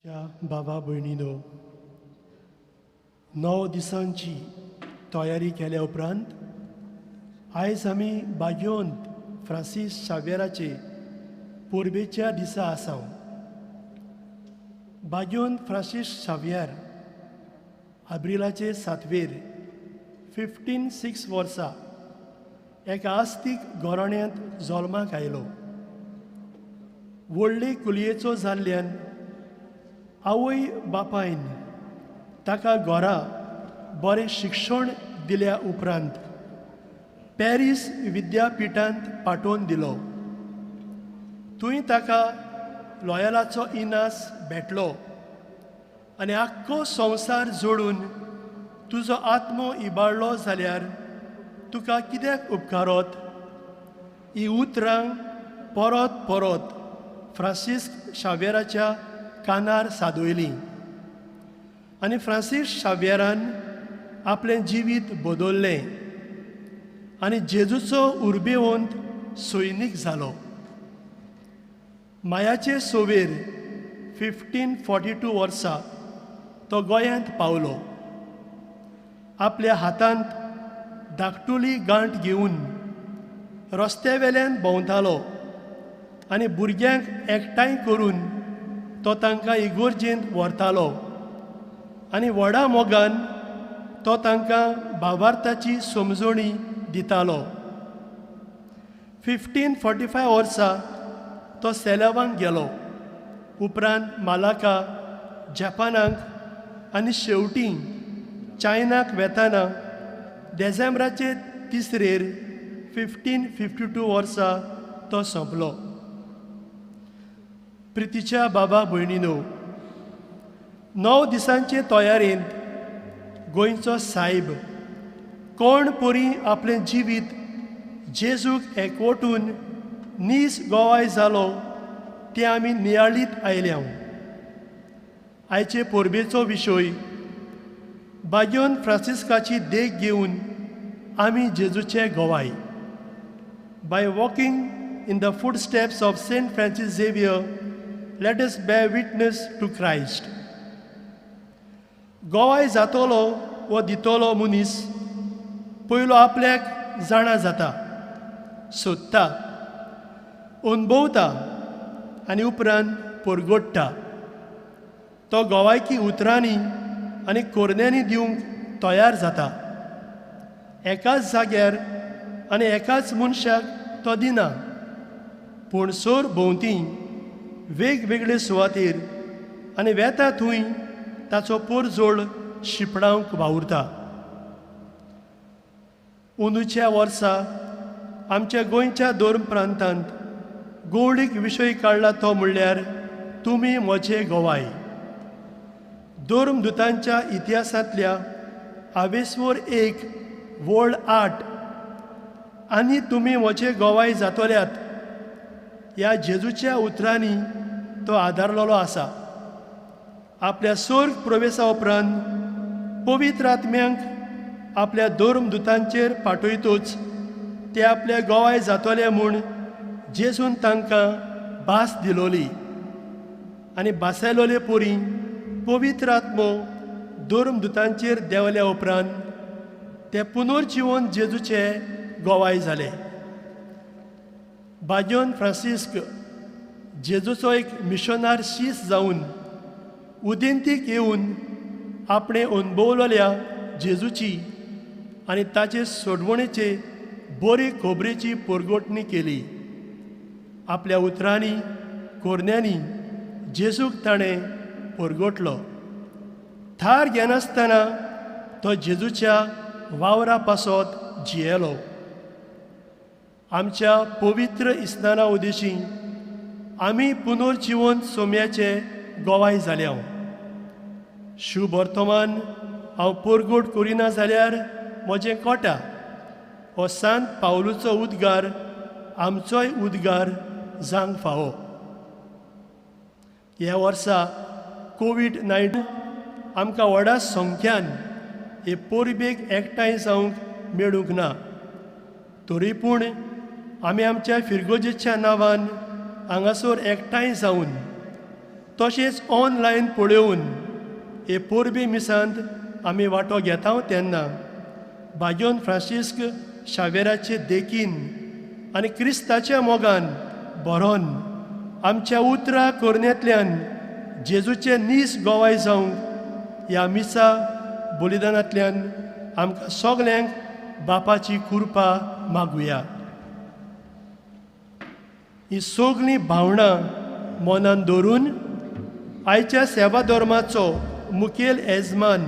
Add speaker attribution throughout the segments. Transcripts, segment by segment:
Speaker 1: च्या बाबा भयणीनो, 9 दिसांची तयारी केल्या उपरांत आयज आमी बागयोंत फ्रांसीस शाव्येराचे परबेच्या दिसा आसा. बागयोंत फ्रांसीस शाव्यार आब्रिलाचे 7वेर 1506 वर्सा एका आस्तीक घराण्यांत जल्माक आयलो. व्हडले कुलयेचो जाल्ल्यान आवय बापायन ताका घरा बरें शिक्षण दिल्या उपरांत पॅरीस विद्यापिठांत पाठोवन दिलो. थंय ताका लॉयलाचो इनास भेटलो आनी आख्खो संवसार जोडून तुजो आत्मो इबाडलो जाल्यार तुका कित्याक उपकारत, ही उतरां परत परत फ्रांसीस शाव्येराच्या कानार सादयलीं आनी फ्रांसीस शाव्येरान आपलें जिवीत बदललें आनी जेजूचो उर्बेवंत सैनीक जालो. मायाचे 6वेर 1542 वर्सा तो गोंयांत पावलो. आपल्या हातांत धाकटुली गांठ घेवन रस्त्या वेल्यान भोंवतालो आनी भुरग्यांक एकठांय करून तो तांकां इगोर्जेंत व्हरतालो आनी व्हडा मोगान तो तांकां भावार्थाची समजणी दितालो. 1545 वर्सा तो सेलावांक गेलो, उपरांत मालाका, जपानाक आनी शेवटी चायनाक वेताना देसेंब्राचे 3रेर 1552 वर्सा तो सोंपलो. प्रितीच्या बाबा भयणीनो, 9 दिसांचे तयारेंत गोंयचो सायब कोण परी आपलें जिवीत जेजूक एकवटून नीस गोवाय जालो तें आमी नियाळीत आयल्या. आयचे परबेचो विशय बाग्योन फ्रांसिस्काची देख घेवन आमी जेजूचे गोवाय. By walking in the footsteps of Saint Francis Xavier, let us bear witness to Christ. गोवाय जातलो वो दितलो मनीस पयलो आपल्याक जाणा जाता, सोदता, अणभवता आनी उपरांत परगट्टा. तो गोवायकी उतरांनी आनी कोरण्यांनी दिवंक तयार जाता. एकाच जाग्यार आनी एकाच मनशाक तो दिना, पूण सोर भोंवती वेगवेगळे सुवातेर आनी वेता थंय ताचो पोरजोळ शिंपडावंक वावुरता. अंदूच्या वर्सा आमच्या गोंयच्या धर्म प्रांतांत गोवळीक विशय काडला तो म्हणल्यार तुमी म्हजे गोवाय. धर्मदुतांच्या इतिहासांतल्या आवेस्वर 1 वळ 8 आनी तुमी म्हजे गोवाय जातल्यात ह्या जेजूच्या उतरांनी तो आदारलेलो आसा. आपल्या स्वर्ग प्रवेशा उपरांत पवित्र आत्म्यांक आपल्या धर्मदुतांचेर पाठयतूच ते आपल्या गोवाय जातले म्हूण जेजून तांकां भास दिलोली आनी भासायलोले परी पवित्र आत्मो धर्मदुतांचेर देंवल्या उपरांत ते पुनर्जिवन जेजूचे गोवाय जाले. बाजोन फ्रांसिस्क जेजूचो एक मिशनार शीस जावन उदेंतीक येवन आपणें अणभवलेल्या जेजूची आनी ताचे सोडवणेचे बरी खबरेची परगटणी केली. आपल्या उतरांनी कोरण्यांनी जेजूक ताणें परगटलो. थार घेनासतना तो जेजूच्या वावरा पासत जियेलो. आमच्या पवित्र इस्नाना उदेशी आमी पुनर्जिवन सोम्याचे गोवाय जाल्या. शुभ वर्तमान हांव परगट करिना जाल्यार म्हजें कोटा हो सांत पावलूचो उद्गार आमचोय उद्गार जावंक फावो. ह्या वर्सा कोवीड-19 आमकां व्हडा संख्यान हे परबेक एकठांय जावंक मेळूंक ना, तरी पूण आमी आमच्या फिरगोजेच्या नांवान हांगासर एकठांय जावन तशेंच ऑनलायन पळोवन हे पोरबी मिसांत आमी वांटो घेता तेन्ना भाग्योन फ्रांसिस्क शावेराचे देखीन आनी क्रिस्ताच्या मोगान भरोन आमच्या उतरां करण्यांतल्यान जेजूचे नीस गोवाय जावंक ह्या मिसा बलिदानांतल्यान आमकां सगल्यांक बापाची कृपा मागुया. ही सगळीं भावनां मनान दवरून आयच्या सेवा धर्माचो मुखेल येजमान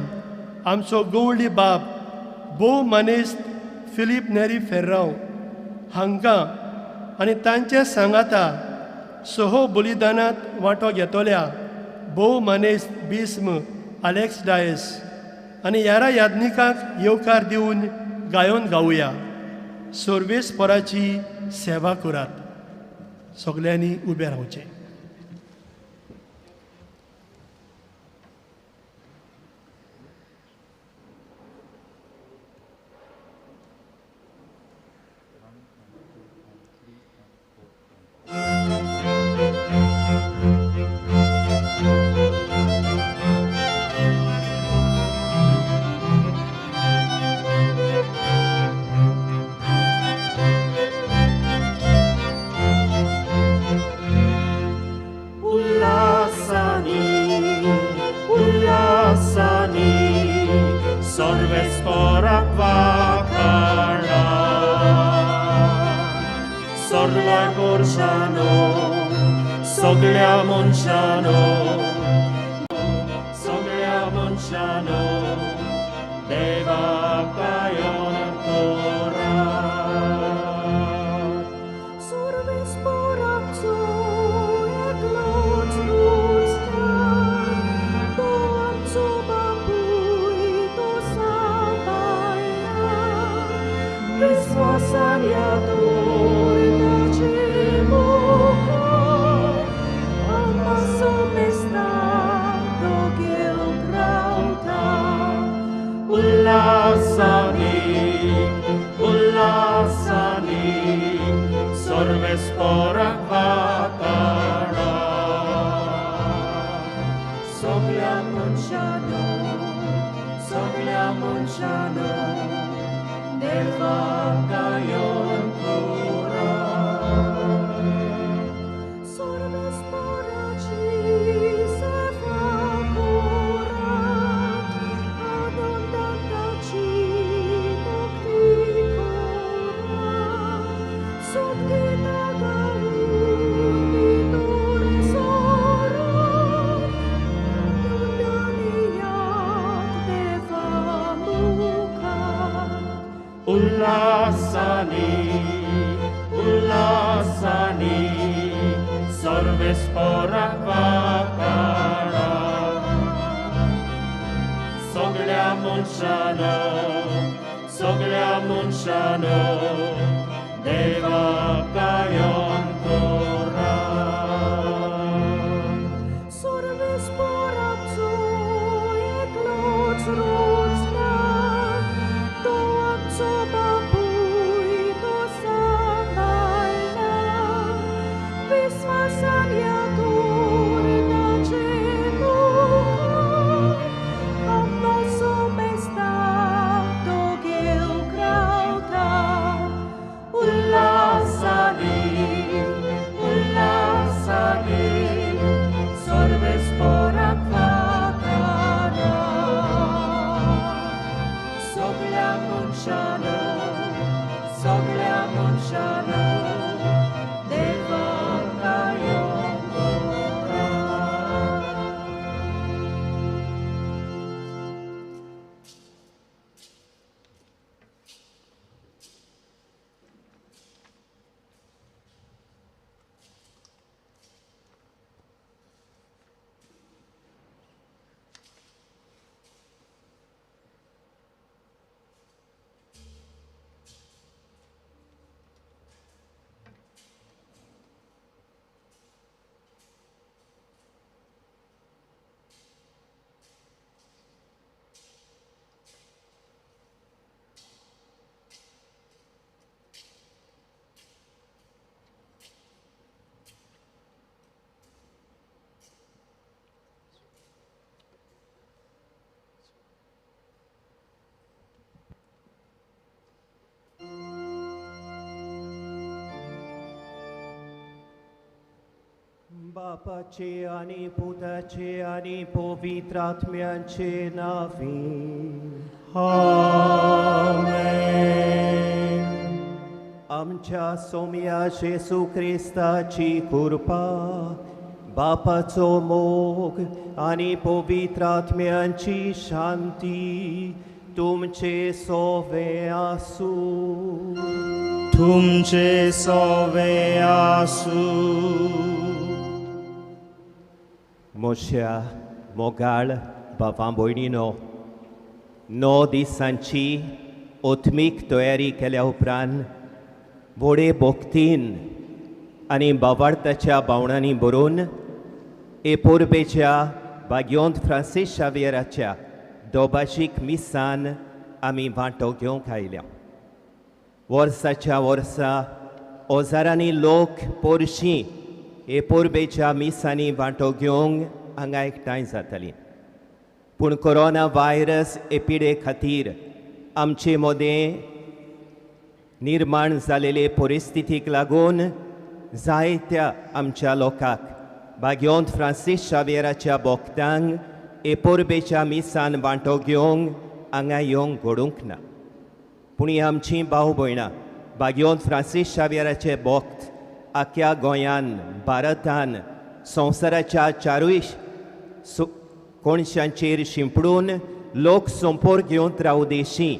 Speaker 1: आमचो गवळी बाप भोव मानेस्त फिलीप नेरी फेर्रांव हांकां आनी तांच्या सांगाता सह बलिदानांत वांटो घेतल्या भोव मानेस्त बिस्म आलेक्स डायस आनी यारा याज्ञिकांक येवकार दिवन गायोन गावया. सर्वेस्पराची सेवा करात. सगल्यांनी उबें रावचें.
Speaker 2: Soglia Monciano, Soglia Monciano, Deva Cayon ancora.
Speaker 3: Sorves poramzo e glot nuzna, do amzo bapui to sabaina, Visvasaniator tace moca.
Speaker 2: Ullasani, ullasani, sorvespora vatara. Soglia monciano, soglia monciano, deva cayon cura.
Speaker 3: Sorvespora ci se fa curat,
Speaker 2: Ullasani, ullasani, sorvespora vatara. Soglia monciano, soglia monciano, deva cayon cura.
Speaker 3: Sorvespora pso e glot ruzna, do amzo bapui to sambaina, Visvasaniator tace muca, ammaso mesta dogeu crauta.
Speaker 2: Ullasani, ullasani, sorvespora vatara.
Speaker 4: बापाचे आनी पुताचे आनी पवित्र आत्म्याचे नांवी
Speaker 2: आमेन.
Speaker 4: आमच्या सोम्या जेजू क्रिस्ताची कृपा, बापाचो मोग आनी पवित्र आत्म्याची शांती तुमचे सोवे आसूं.
Speaker 2: तुमचे सोवे आसूं.
Speaker 4: मोश्या मोगाळ बाबा भयणीनो, 9 दिसांची ओथमीक तयारी केल्या उपरांत व्हडे भक्तीन आनी बावार्थाच्या भावनांनी भरून हे परबेच्या भाग्योंत फ्रांसीस शावियराच्या दोभाशीक मिसान आमी वांटो घेवंक आयल्या. वर्साच्या वर्सा हजारांनी लोक पोरशी हे परबेच्या मिसांनी वांटो घेवंक हांगा एकठांय जाताली. पूण कोरोना व्हायरस हे पिडे खातीर आमचे मदें निर्माण जालेले परिस्थितीक लागून जायत्या आमच्या लोकांक भाग्योंत फ्रांसीस शावियराच्या भक्तांक हे परबेच्या मिसान वांटो घेवंक हांगा येवंक घडूंक ना. पूण ही आमची भाव भयणां भाग्योंत फ्रांसीस शावियराचे भक्त आख्या गोंयान, भारतान, संवसाराच्या चारूय कोणशांचेर शिंपडून लोक संपर्क घेवन रावू देशी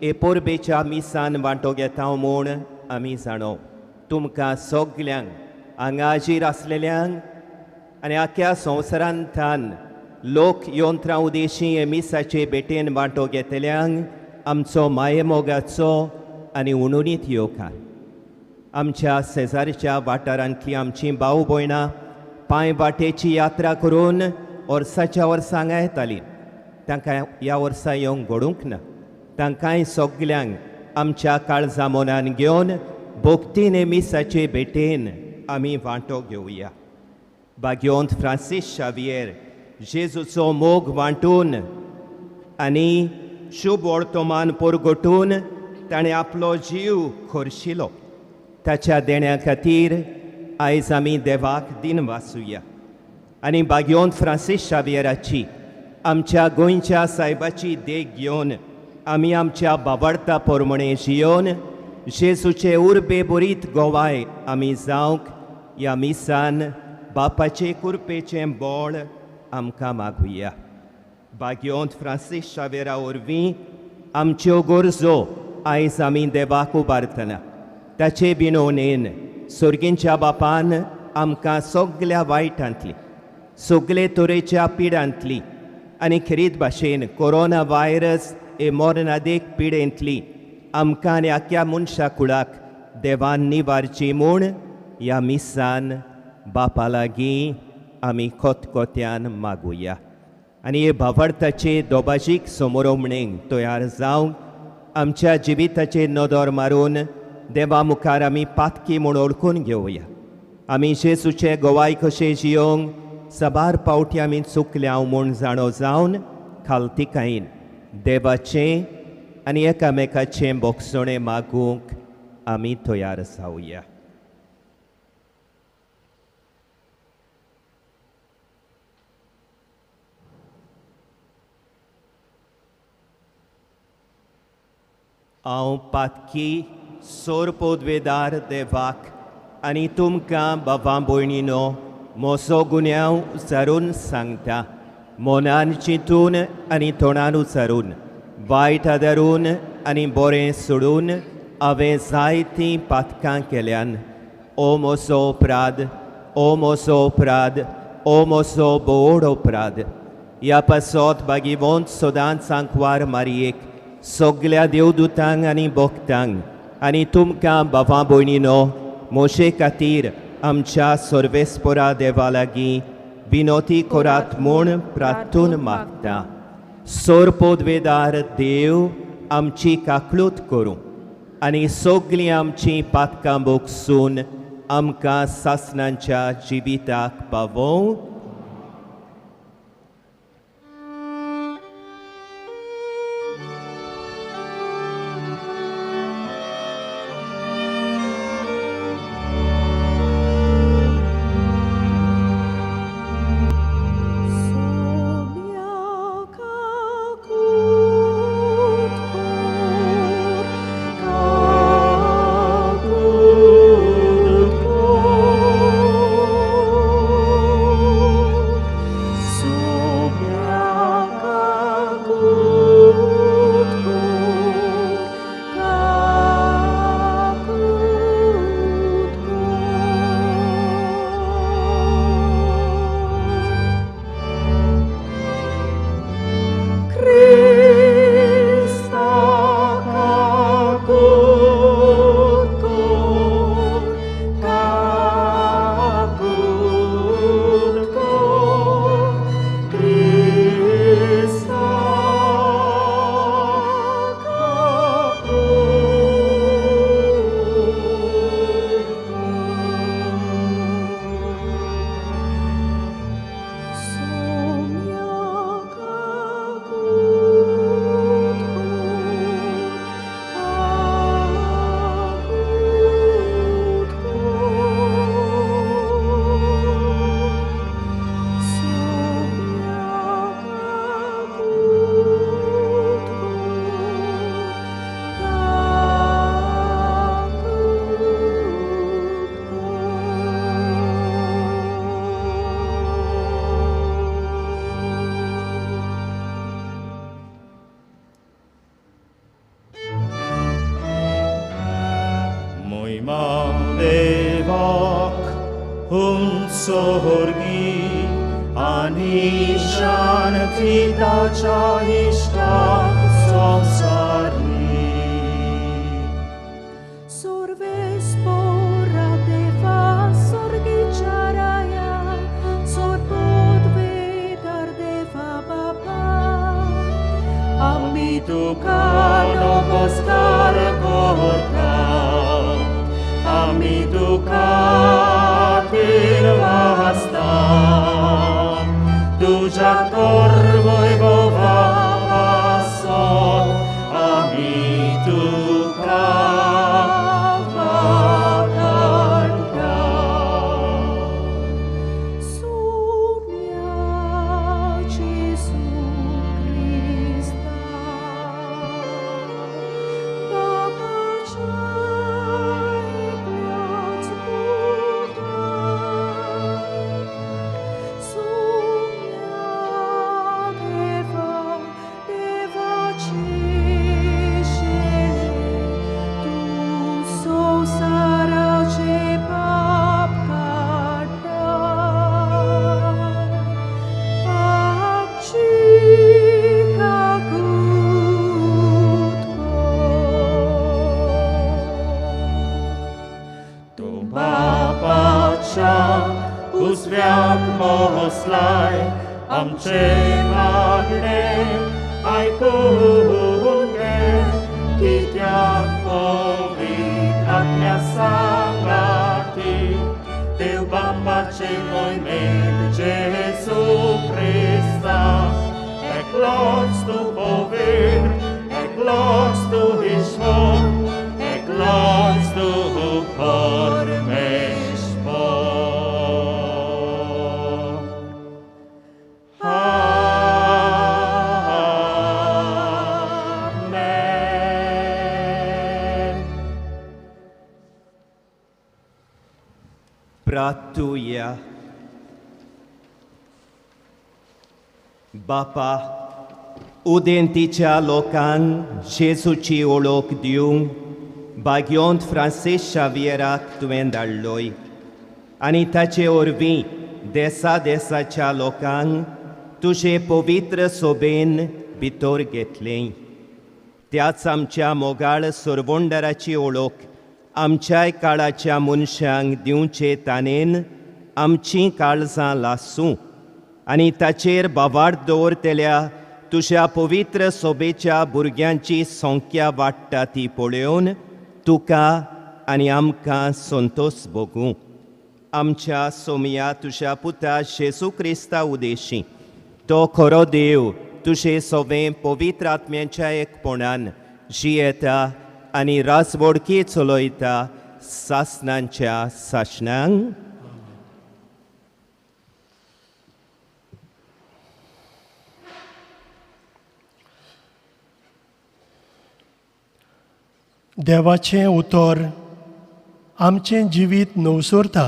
Speaker 4: हे परबेच्या मिसान वांटो घेता म्हूण आमी जाणो. तुमकां सगल्यांक हांगा हाजीर आसलेल्यांक आनी आख्या संवसारांतल्यान लोक येवन रावू देशी हे मिसाचे भेटेन वांटो घेतल्यांक आमचो मायेमोगाचो आनी उणुणीत येवकार. आमच्या शेजारच्या वाठारांतली आमची भाव भयणां पांय वाटेची यात्रा करून वर्साच्या वर्सा हांगा येताली. तांकां ह्या वर्सा येवंक घडूंक ना. तांकांय सगल्यांक आमच्या काळजा मनान घेवन भक्तीन मिसाचे भेटेन आमी वांटो घेवया. भाग्योंत फ्रांसीस शावियर जेजूचो मोग वांटून आनी शुभ वर्तमान परगटून ताणें आपलो जीव खर्शिलो. ताच्या देण्या खातीर आयज आमी देवाक दिन वाचुया आनी भाग्योंत फ्रांसीस शावियराची आमच्या गोंयच्या सायबाची देख घेवन आमी आमच्या बाबडता पोरमणे जियोवन जेजूचे उर्बे बरीत गोवाय आमी जावंक ह्या मिसान बापाचे कुरपेचें बळ आमकां मागुया. भाग्योंत फ्रांसीस शावियरा वरवीं आमच्यो गरजो आयज आमी देवाक उबारतना ताचे बिनोनेन सर्गींच्या बापान आमकां सगल्या वायटांतली, सगले तरेच्या पिडांतली आनी खेरीत भाशेन कोरोना व्हायरस हे मरणादेक पिडेंतली आमकां आनी आख्या मनशा कुळाक देवान निवारची म्हूण ह्या मिसान बापा लागीं आमी खतखत्यान मागुया. आनी हे भावार्थाचे दोबाजीक समोरोमणेक तयार जावंक आमच्या जिविताचेर नदर मारून देवा मुखार आमी पातकी म्हूण ओळखून घेवया. आमी जेजूचे गोवाय कशे जियोंक साबार पावटी आमी चुकल्या म्हूण जाणो जावन खालतिकायेन देवाचें आनी एकामेकाचें बोगसणें मागूंक आमी तयार जावया. हांव पातकी सोर पोदवेदार देवाक आनी तुमकां बाबा भयणीनो म्हजो गुन्यांव उचारून सांगता. मनान चिंतून आनी तोंडान उचारून, वायट आदारून आनी बरें सोडून हांवें जायतीं पातकां केल्यान. ओ म्हजो अपराध, ओ म्हजो अपराध, ओ म्हजो बोड अपराध. ह्या पासत बागीवंत सदांच आंकवार मारयेक सगल्या देवदूतांक आनी भक्तांक आनी तुमकां बाबा भयणीनो म्हजे खातीर आमच्या सर्वेस्परा देवा लागीं विनोती करात म्हूण प्रार्थून मागता. सोर पोदवेदार देव आमची काकळूत करूं आनी सगलीं आमचीं पातकां भोगसून आमकां सासणांच्या जिविताक पावोवं.
Speaker 2: सोर्गी आनी शांती ताच्या इश्टाक संवसारी.
Speaker 3: Sorvespora deva sorghicha raya, sorpodvedar deva baba.
Speaker 2: Ami tuka namaskar korta, ami tuka tirvasta, tuja korvoi gova pasot, ami tuka vakanta.
Speaker 3: Sumia Jesu Krista, Babacha ekliac Buddha. Sumia Deva, Deva Cishele, Tu sosarace papkata. Apchika kutko.
Speaker 2: Tu babacha usvyak moslay, amche magne aykun ge, kityak povit atmya sangati, Dev babache moimet Jesu Krista, ekloc tu povir, ekloc tu ishvor, ekloc tu parmeshvor. Amen.
Speaker 4: प्रार्थुया. बापा, उदेंतीच्या लोकांक जेजूची ओळख दिवंक भाग्योंत Francis शावियराक तुवें धाडलोय आनी ताचे वरवीं देसा देसाच्या लोकांक तुजे पवित्र सोबेन भितर घेतलें. त्याच आमच्या मोगाळ सरवंडराची ओळख आमच्याय काळाच्या मनशांक दिवचे ताणेन आमचीं काळजां लासूं आनी ताचेर बावार दवरतल्या तुज्या पवित्र सोबेच्या भुरग्यांची संख्या वाडटा ती पळोवन तुका आनी आमकां संतोश भोगूं. आमच्या सोमया तुज्या पुता जेजू क्रिस्ता उदेशी, तो खरो देव तुजे सोबें पवित्र आत्म्याच्या एकपणान जियेता आनी राजवडकी चलयता सासनांच्या सासणांक.
Speaker 1: देवाचें उतर आमचें जिवीत नवसरता.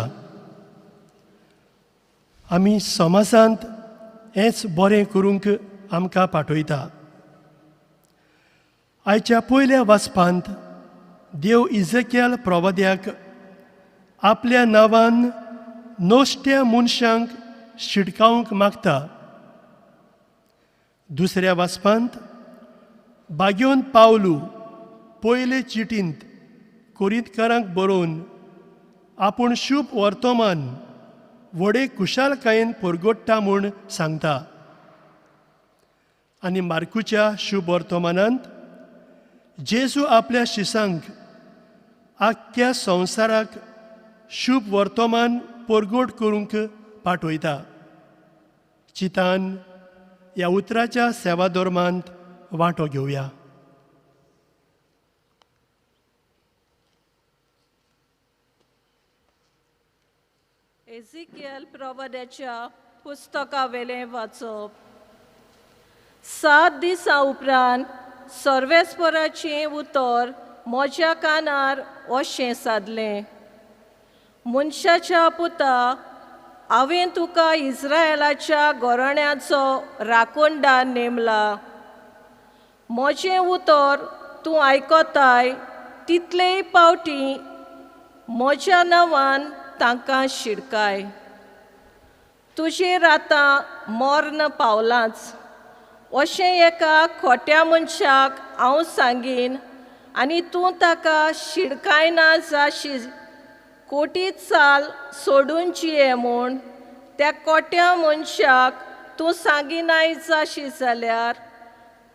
Speaker 1: आमी समाजांत हेंच बरें करूंक आमकां पाठयता. आयच्या पयल्या वाचपांत देव इजेकियल प्रवाद्याक आपल्या नांवान नश्ट्या मनशांक शिटकावंक मागता. दुसऱ्या वाचपांत बाग्योन पावलू पयले चिटींत कोरिंतकारांक बरोवन आपूण शुभ वर्तमान व्हडे खुशालकायेन परगट्टा म्हूण सांगता. आनी मार्कूच्या शुभ वर्तमानांत जेजू आपल्या शिसांक आख्ख्या संवसाराक शुभ वर्तमान परगट करूंक पाठयता. चितान ह्या उतराच्या सेवा धर्मांत वांटो घेवया.
Speaker 5: एझिकियल प्रवाद्याच्या पुस्तकावेलें वाचप. 7 दिसां उपरांत सर्वेस्पराचें उतर म्हज्या कानार अशें सादलें, मनशाच्या पुता, हांवें तुका इस्रायलाच्या घराण्याचो राखणदार नेमला. म्हजें उतर तूं आयकताय तितलेय पावटी म्हज्या नांवान तांकां शिडकाय. तुजेर आतां मर्ण पावलांच. अशें एका खोट्या मनशाक हांव सांगीन आनी तूं ताका शिडकायना जाशी कोटी चाल सोडून जिये म्हूण त्या कोट्या मनशाक तूं सांगिनाय जाशी जाल्यार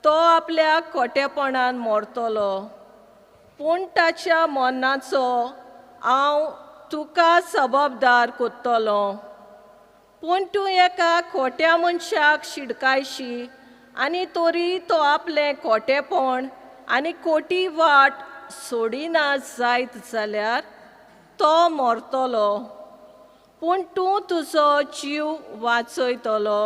Speaker 5: तो आपल्या खोटेपणान मरतलो, पूण ताच्या मनाचो हांव तुका जबाबदार करतलो. पूण तूं एका खोट्या मनशाक शिडकायशी आनी तरी तो आपलें खोटेपण आनी खोटी वाट सोडिना जायत जाल्यार तो मरतलो, पूण तूं तुजो जीव वाचयतलो.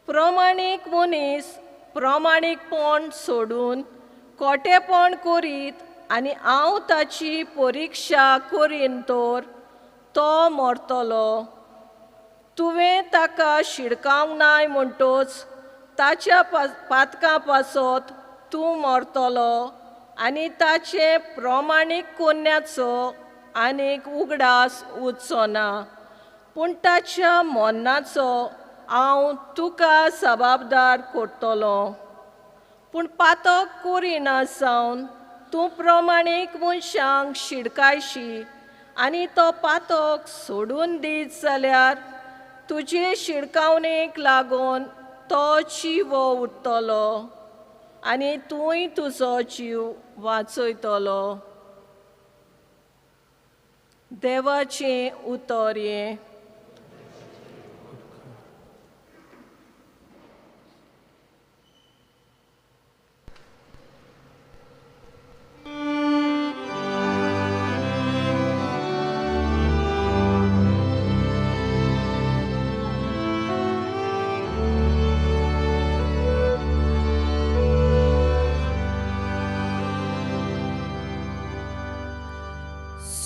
Speaker 5: प्रमाणीक मनीस प्रमाणीकपण सोडून खोटेपण करीत आनी हांव ताची परिक्षा करीन तर तो मरतलो. तुवें ताका शिडकावंक नाय म्हणटोच ताच्या पातकां पासत तूं मरतलो आनी ताचें प्रमाणीक कोन्याचो आनीक उगडास उरचो ना, पूण ताच्या मरणाचो हांव तुका जबाबदार करतलो. पूण पातक करिना जावन तूं प्रमाणीक मनशांक शिडकायशी आनी तो पातक सोडून दीत जाल्यार तुजे शिडकावणेक लागून तो जिवो उरतलो आनी तूंय तुजो जीव वाचयतलो. देवाचें उतर हें.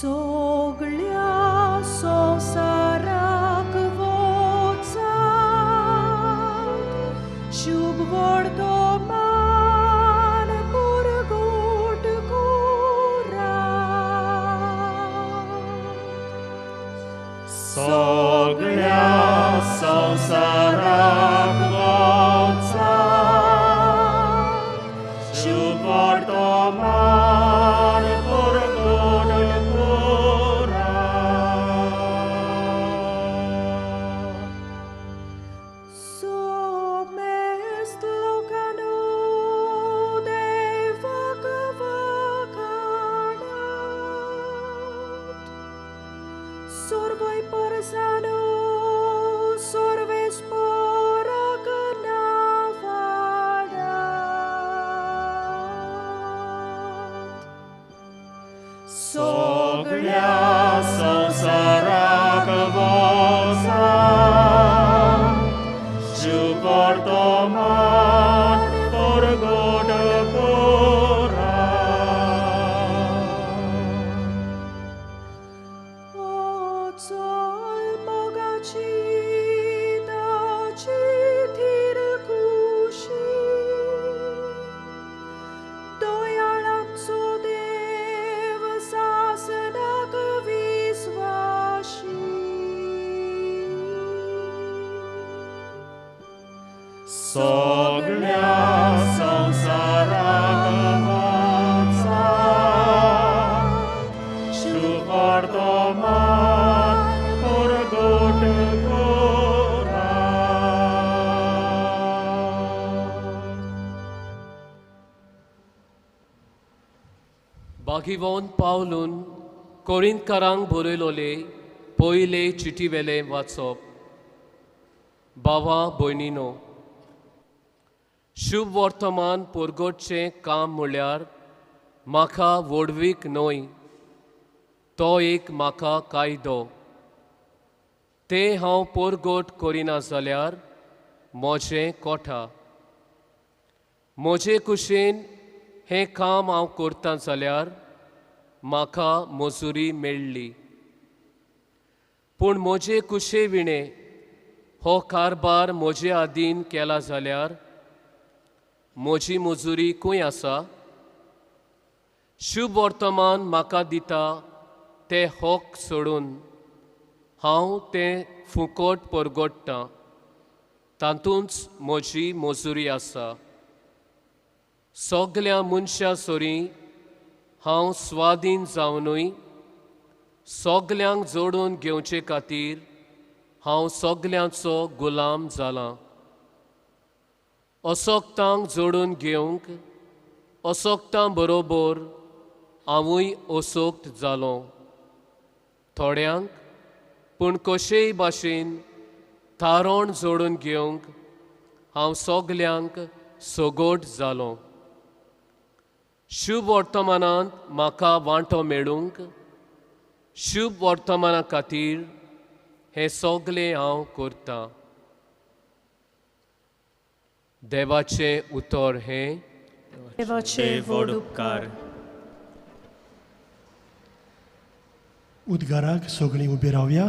Speaker 3: सगळ्या संवसाराक वचात, शुभ वर्तमान परगट करात.
Speaker 2: सगळ्या संवसाराक वचात, शुभ वर्तमान परगट करात.
Speaker 3: सोमेस्त लोकांनो देवाक वखाणात, सर्वय परसानो सर्वेस्पराक नावाडात.
Speaker 2: सगळ्या संवसाराक वचात, शुभ वर्तमान परगट करात.
Speaker 3: चल मोगाची ताची थीर खुशी, दयाळांचो देव सासणाक विस्वाशी.
Speaker 2: सगळ्या संवसाराक वचात, शुभ वर्तमान परगट करात.
Speaker 6: बागीवोन पावलून कोरिंतकारांक बरयलोले पयले चिटीवेलें वाचप. भावा भयणीनो, शुभ वर्तमान परगटचें काम म्हळ्यार म्हाका व्हडवीक न्हय, तो एक म्हाका कायदो. तें हांव परगट करिना जाल्यार म्हजें कोठा. म्हजे कुशीन हें काम हांव करतां जाल्यार म्हाका मजुरी मेळ्ळी, पूण म्हजे कुशे विणें हो कारभार म्हजे आदीन केला जाल्यार म्हजी मजुरी खंय आसा? शुभ वर्तमान म्हाका दिता ते हक सोडून हांव तें फुकट परगट्टां, तातूंच म्हजी मजुरी आसा. सगल्या मनशां सरीं हांव स्वाधीन जावनूय सगल्यांक जोडून घेवचे खातीर हांव सगल्यांचो गुलाम जालां. असक्तांक जोडून घेवंक असक्तां बरोबर हांवूय असक्त जालो. थोड्यांक पूण कशेय भाशेन थारोण जोडून घेवंक हांव सगल्यांक सगोट जालो. शुभ वर्तमानांत म्हाका वांटो मेळूंक शुभ वर्तमाना खातीर हें सगलें हांव करतां. देवाचें उतर हें.
Speaker 2: देवाचे व्हड उपकार.
Speaker 1: उद्गाराक सगळीं उबी रावया.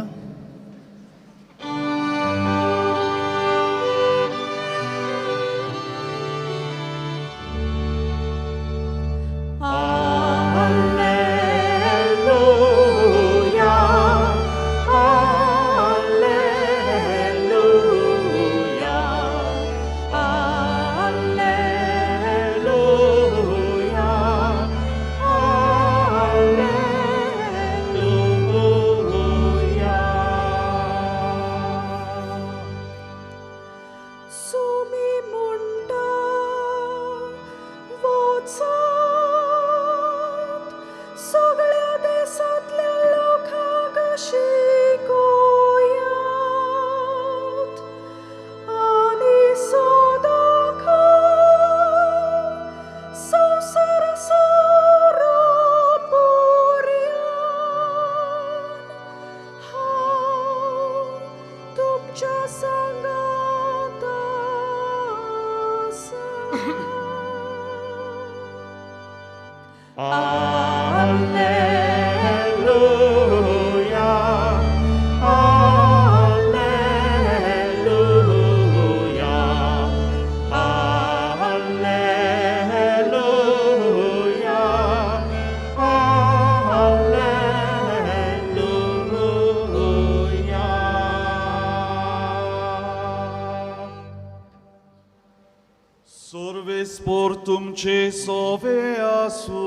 Speaker 7: तुमचे सोवे आसू,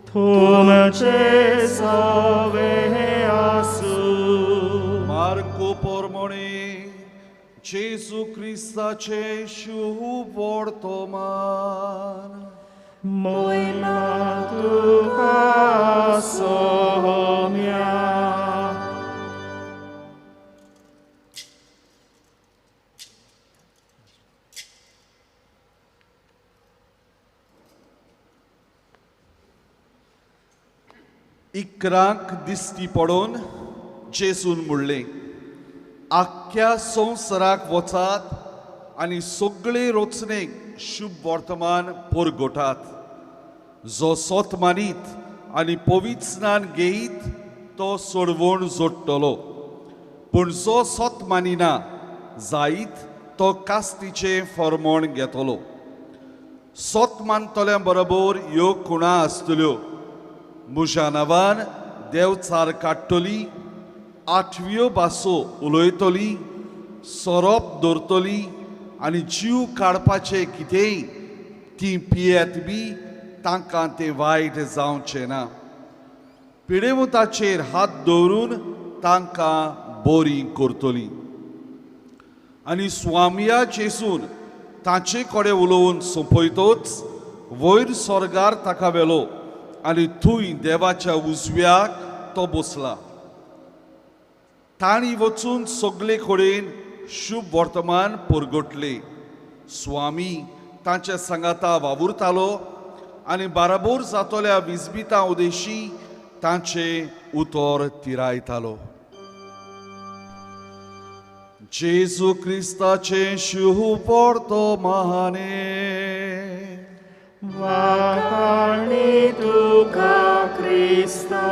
Speaker 2: तुमचे सोवे आसू.
Speaker 7: मार्को पोरमोणे जेजू क्रिस्ताचे शुभ वर्तमान.
Speaker 2: मोयमा तुका सोम्या.
Speaker 7: इकरांक दिश्टी पडून जेजून म्हणलें, आख्ख्या संवसाराक वचात आनी सगळे रचनेक शुभ वर्तमान परगटात. जो सोत मानीत आनी पवित्र स्नान घेयत तो सोडवण जोडटलो, पूण जो सोत मानिना जायत तो कास्तीचें फर्मण घेतलो. सोत मानतल्या बरोबर ह्यो खुणा आसतल्यो. म्हज्या नांवान देवचार काडटली, आठव्यो भासो उलयतली, सोरोप दवरतली आनी जीव काडपाचें कितेंय ती पियेत बी तांकां तें वायट जावचें ना. पिडेवंताचेर हात दवरून तांकां बरी करतली. आनी स्वामिया जेजून ताचे कडेन उलोवन सोंपयतोच वयर स्वर्गार ताका व्हेलो आनी थंय देवाच्या उजव्याक तो बसला. तांणी वचून सगळे कडेन शुभ वर्तमान परगटले. स्वामी तांच्या सांगाता वावुरतालो आनी बाराबोर जातल्या विजबितां उदेशी तांचें उतर तिरायतालो. जेजू क्रिस्ताचें शुभ वर्तमान.
Speaker 2: वाखाणी तुका क्रिस्ता.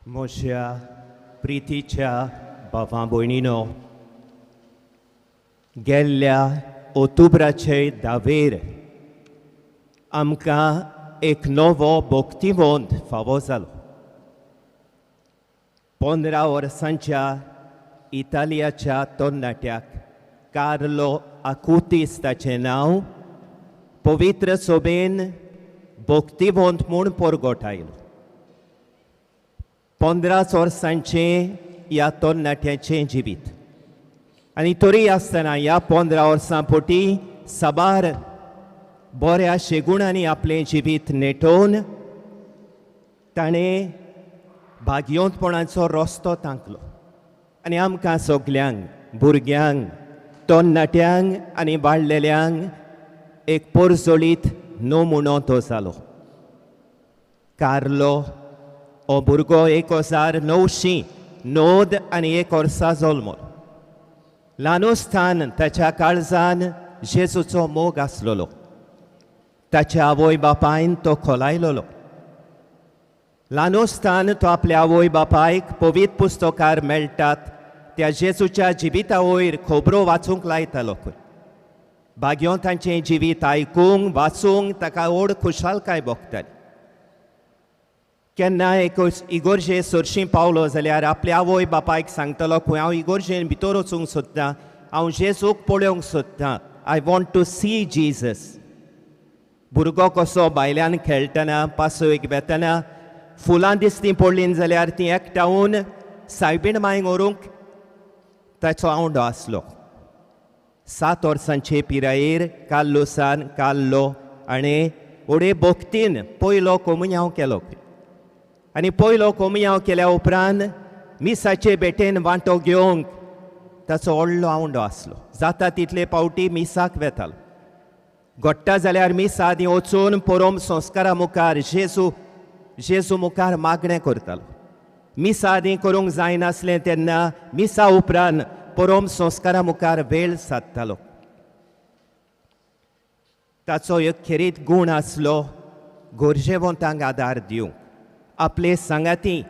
Speaker 4: म्हज्या प्रितीच्या भावा भयणीनो, गेल्ल्या ओतुब्राचे दावेर आमकां एक नवो भक्तिवंत फावो जालो. 15 वर्सांच्या इतालियाच्या तरणाट्याक कार्लो आकुतीस ताचें नांव पवित्र सोबेन भक्तिवंत म्हूण परगट आयलो. 15 वर्सांचें ह्या तरणाट्याचें जिवीत आनी तरी आसतना ह्या 15 वर्सां पोटी साबार बऱ्या शेगुणांनी आपलें जिवीत नेटोवन ताणें भाग्योंतपणाचो रस्तो तांकलो आनी आमकां सगल्यांक, भुरग्यांक, तरणाट्यांक आनी वाडलेल्यांक एक परजळीत नमुनो तो जालो. कार्लो हो भुरगो 1991 वर्सा जल्मलो. ल्हानूस्थान ताच्या काळजान जेजूचो मोग आसलेलो. ताच्या आवय बापायन तो खोलायलेलो. ल्हानूस्थान तो आपल्या आवय बापायक पवित्र पुस्तकार मेळटात त्या जेजूच्या जिविता वयर खबरो वाचूंक लायतालो. भाग्योंतांचें जिवीत आयकूंक वाचूंक ताका व्हड खुशालकाय भोगताली. केन्ना एक इगोर्जे सरशीं पावलो जाल्यार आपल्या आवय बापायक सांगतलो, खंय हांव इगोर्जेन भितर वचूंक सोदतां, हांव जेजूक पळोवंक सोदतां, I want to see Jesus. भुरगो कसो भायल्यान खेळटना, पासयेक वेतना फुलां दिसतीं पडलीं जाल्यार तीं एकठावन सायबीण मांयक व्हरूंक ताचो आवंडो आसलो. 7 वर्सांचे पिरायेर कार्लोसान कार्लो आनी व्हडे भक्तीन पयलो कोमुयांव केलो आनी पयलो कोमुयांव केल्या उपरांत मिसाचे भेटेन वांटो घेवंक ताचो व्हडलो आवंडो आसलो. जाता तितले पावटी मिसाक वेतालो. घडटा जाल्यार मिसा आदीं वचून परम संस्कारा मुखार जेजू मुखार मागणें करतालो. मिसा आदीं करूंक जायनासलें तेन्ना मिसा उपरांत परम संस्कारा मुखार वेळ सादतालो. ताचो एक खेरीत गूण आसलो गरजेवंतांक आदार दिवंक. आपले सांगाती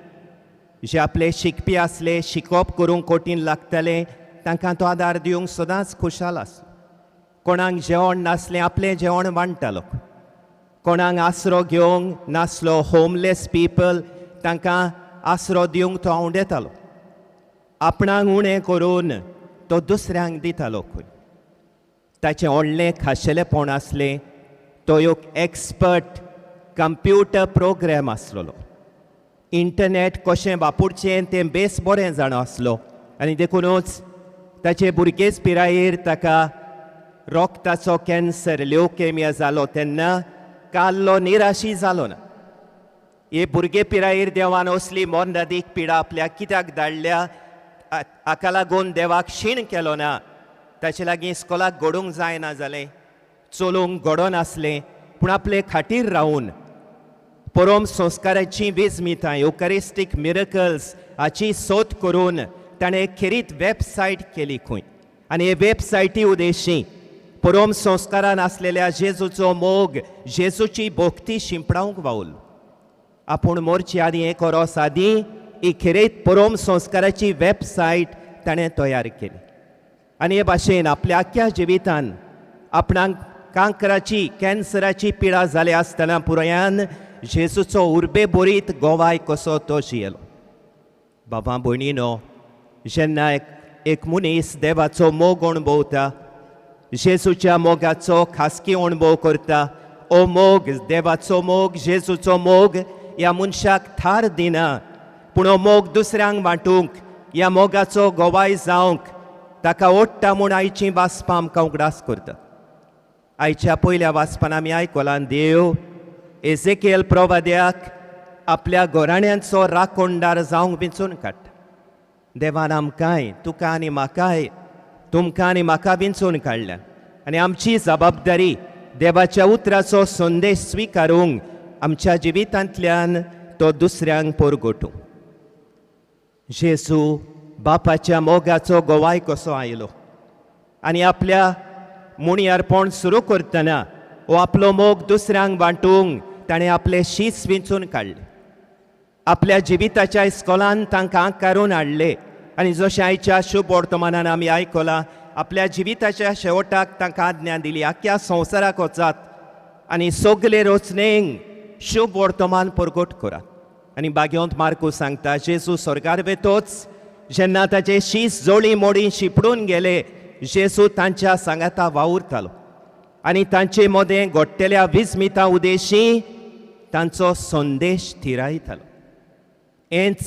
Speaker 4: जे आपले शिकपी आसले, शिकप करूंक कठीण लागतालें, तांकां तो आदार दिवंक सदांच खुशाल आसलो. कोणाक जेवण नासलें आपलें जेवण वांट्टालो. कोणाक आसरो घेवंक नासलो, होमलेस पिपल, तांकां आसरो दिवंक तो आवडेतालो. आपणाक उणें करून तो दुसऱ्यांक दितालो. खंय ताचें व्हडलें खाशेलेपण आसलें, तो एक एक्सपर्ट कंप्युटर प्रोग्राम आसलेलो. इंटरनेट कशें वापरचें तें बेस बरें जाणा आसलो आनी देखुनूच ताचे भुरगेच पिरायेर ताका रोगताचो कॅन्सर, ल्युकेमिया जालो तेन्ना कार्लो निराशी जालो ना. हे भुरगे पिरायेर देवान असली मरणादीक पिडा आपल्याक कित्याक धाडल्या हाका लागून देवाक शीण केलो ना. ताचे लागीं इस्कोलाक घडूंक जायना जालें, चलूंक घडोनासलें, पूण आपले खाटीर रावून परम संस्काराची विजमितां, युकरिस्टीक मिरकल्स हाची सोद करून ताणें खेरीत वेबसायट केली खंय आनी हे वेबसायटी उद्देशी परम संस्कारान आसलेल्या जेजूचो मोग, जेजूची भक्ती शिंपडावंक वावुरलो. आपूण मोरचे आदीं एक वरोस आदीं ही खेरीत परम संस्काराची वेबसायट ताणें तयार केली आनी हे भाशेन आपल्या आख्ख्या जिवितान आपणाक कांक्राची, कॅन्सराची पिडा जाल्या आसतना पुरायान जेजूचो उर्बे बोरीत गोवाय कसो तो जियेलो. बाबा भयणीनो, जेन्ना एक मनीस देवाचो मोग अणभवता, जेजूच्या मोगाचो खासकी अणभव करता, ओ मोग, देवाचो मोग, जेजूचो मोग ह्या मनशाक थार दिना, पूण हो मोग दुसऱ्यांक वांटूंक, ह्या मोगाचो गोवाय जावंक ताका ओडटा म्हूण आयचीं वाचपां आमकां उगडास करता. आयच्या पयल्या वाचपान आमी आयकलां, देव एजेकियल प्रवाद्याक आपल्या घराण्यांचो राखणदार जावंक विंचून काडटा. देवान आमकांय, तुका आनी म्हाकाय, तुमकां आनी म्हाका विंचून काडल्या आनी आमची जबाबदारी देवाच्या उतराचो संदेश स्विकारूंक आमच्या जिवितांतल्यान तो दुसऱ्यांक परगटूंक. जेजू बापाच्या मोगाचो गोवाय कसो आयलो आनी आपल्या मुणयारपण सुरू करतना हो आपलो मोग दुसऱ्यांक वांटूंक ताणें आपले शीस विंचून काडलें. आपल्या जिविताच्या इस्कोलान तांकां आकारून हाडले आनी जशें आयच्या शुभ वर्तमानान आमी आयकलां आपल्या जिविताच्या शेवटाक तांकां आज्ञा दिली, आख्या संवसाराक वचात आनी सगले रचनेक शुभ वर्तमान परगट करात. आनी बागेवंत मार्कू सांगता, जेजू स्वर्गार वेतोच जेन्ना ताचे शीस जोळी मोडी शिपडून गेले, जेजू तांच्या सांगाता वावुरतालो आनी तांचे मदें घडटेल्या विस्मिता उदेशी तांचो संदेश थिरायतालो. हेंच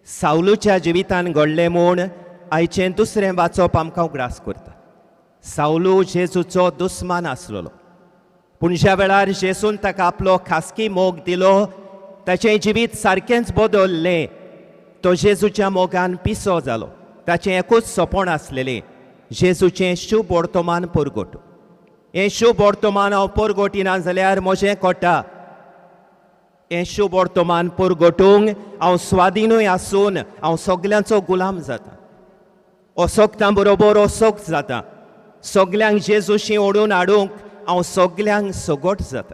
Speaker 4: सावलूच्या जिवितान घडलें म्हूण आयचें दुसरें वाचप आमकां उगडास करता. सावलू जेजूचो दुस्मान आसलेलो, पूण ज्या वेळार जेजून ताका आपलो खासगी मोग दिलो ताचें जिवीत सारकेंच बदललें. तो जेजूच्या मोगान पिसो जालो. ताचें एकूच सपन आसलेलें, जेजूचें शुभ वर्तमान परगट. हें शुभ वर्तमान हांव परगटिना जाल्यार म्हजें कोटा. हें शुभ वर्तमान परगटूंक हांव स्वाधीनूय आसून हांव सगल्यांचो गुलाम जाता, असोक्तां बरोबर असोक्त जाता, सगल्यांक जेजूशी ओडून हाडूंक हांव सगल्यांक सगट जाता.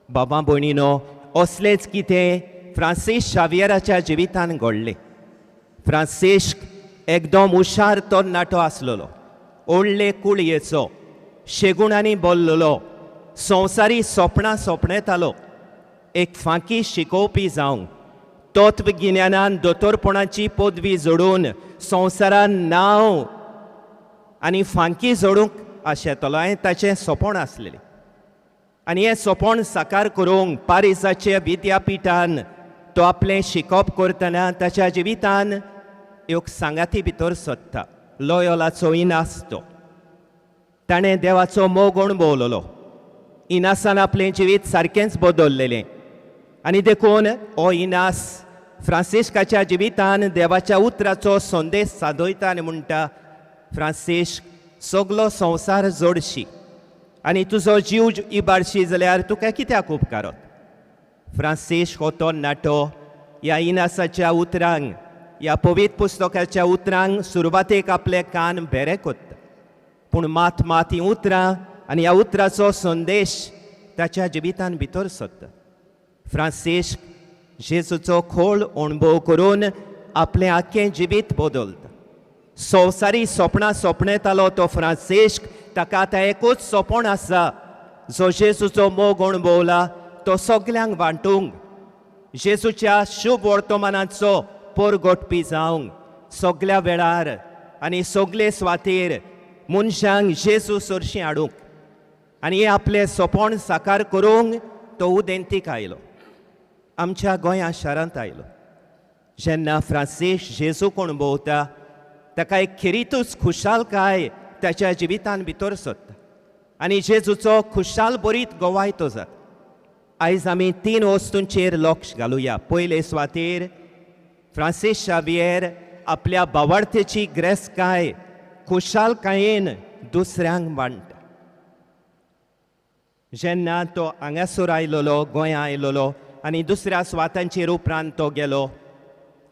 Speaker 4: बाबा भयणीनो, असलेंच कितें फ्रांसीस शावियराच्या जिवितान घडलें. फ्रांसिस्क एकदम हुशार तरणाटो आसलेलो, व्हडले कुळयेचो, शेगुणांनी बोल्लेलो, संवसारी सपनां सपनेतालो, एक फांकी शिकोवपी जावंक, तत्वगिन्यानान दोतोरपणाची पदवी जोडून संवसारान नांव आनी फांकी जोडूंक आशेतलो हें ताचें सपन आसलेलें. आनी हें सपन साकार करूंक पारिसाचे विद्यापिठान तो आपलें शिकप करतना ताच्या जिवितान एक सांगाती भितर सोदता, लोयोलाचो इनास. तो ताणें देवाचो मोग अणभवलेलो. इनासान आपलें जिवीत सारकेंच बदललेलें आनी देखून हो इनास फ्रांसिस्काच्या जिवितान देवाच्या उतराचो संदेश सादयता आनी म्हणटा, फ्रांसिस्क, सगलो संवसार जोडशी आनी तुजो जीव इबाडशी जाल्यार तुका कित्याक उपकारत? फ्रांसिस्क हो तरणाटो ह्या इनासाच्या उतरांक, ह्या पवित्र पुस्तकाच्या उतरांक सुरवातेक आपले कान भेरे कोत्ता, पूण मात मात हीं उतरां आनी ह्या उतराचो संदेश ताच्या जिवितान भितर सरता. फ्रांसिस्क जेजूचो खोल अणभव करून आपलें आख्खें जिवीत बदलता. संवसारी सपनां सपनेतालो तो फ्रांसिस्क, ताका आतां एकूच सपन आसा, जो जेजूचो मोग अणभवला तो सगल्यांक वांटूंक, जेजूच्या शुभ वर्तमानाचो परगटपी जावंक, सगल्या वेळार आनी सगले सुवातेर मनशांक जेजू सरशीं हाडूंक. आनी हें आपलें सपन साकार करूंक तो उदेंतीक आयलो, आमच्या गोंया शारांत आयलो. जेन्ना फ्रांसिस्क जेजूक अणभवता ताका एक खेरीतूच खुशालकाय ताच्या जिवितान भितर सरता आनी जेजूचो खुशाल बरीत गवाय तो जाता. आयज आमी तीन वस्तूंचेर लक्ष घालुया. पयले सुवातेर फ्रांसीस शावियर आपल्या बावडतेची ग्रेसकाय खुशालकायेन दुसऱ्यांक वांट्टा. जेन्ना तो हांगासर आयलोलो, गोंया आयलोलो आनी दुसऱ्या सुवातांचेर उपरांत तो गेलो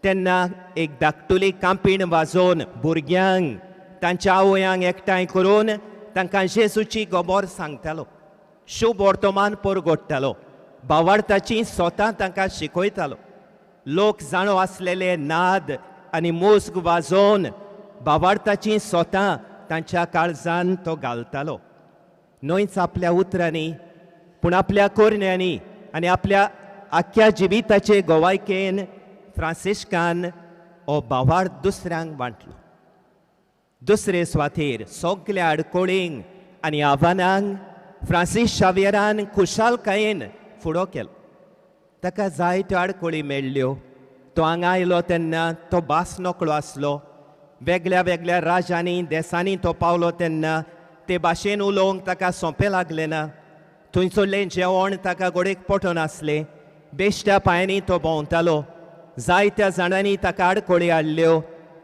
Speaker 4: तेन्ना एक धाकटुली कांपीण वाजोवन भुरग्यांक तांच्या आवयांक एकठांय करून तांकां जेजूची गोबोर सांगतालो, शुभ वर्तमान परगट्टालो, बावडताची स्वता तांकां शिकयतालो. लोक जाणो आसलेले नाद आनी मोस्ग वाजोवन बावडताची स्वता तांच्या काळजान तो घालतालो. न्हयच आपल्या उतरांनी पूण आपल्या करण्यांनी आनी आपल्या आख्ख्या जिविताचे गोवायकेन फ्रांसिस्कान हो बावाड दुसऱ्यांक वांटलो. दुसरे सुवातेर सगल्या आडकोळींक आनी आव्हानांक फ्रांसीस शावियरान खुशालकायेन फुडो केलो. ताका जायत्यो आडकोळी मेळ्ळ्यो. तो हांगा आयलो तेन्ना तो भास नकळो आसलो. वेगळ्या वेगळ्या राजांनी देसांनी तो पावलो तेन्ना ते भाशेन उलोवंक ताका सोंपें लागलें ना. थंयसरलें जेवण ताका गोडेक पटनासलें. बेश्ट्या पांयांनी तो भोंवतालो. जायत्या जाणांनी ताका आडकोळी हाडल्यो,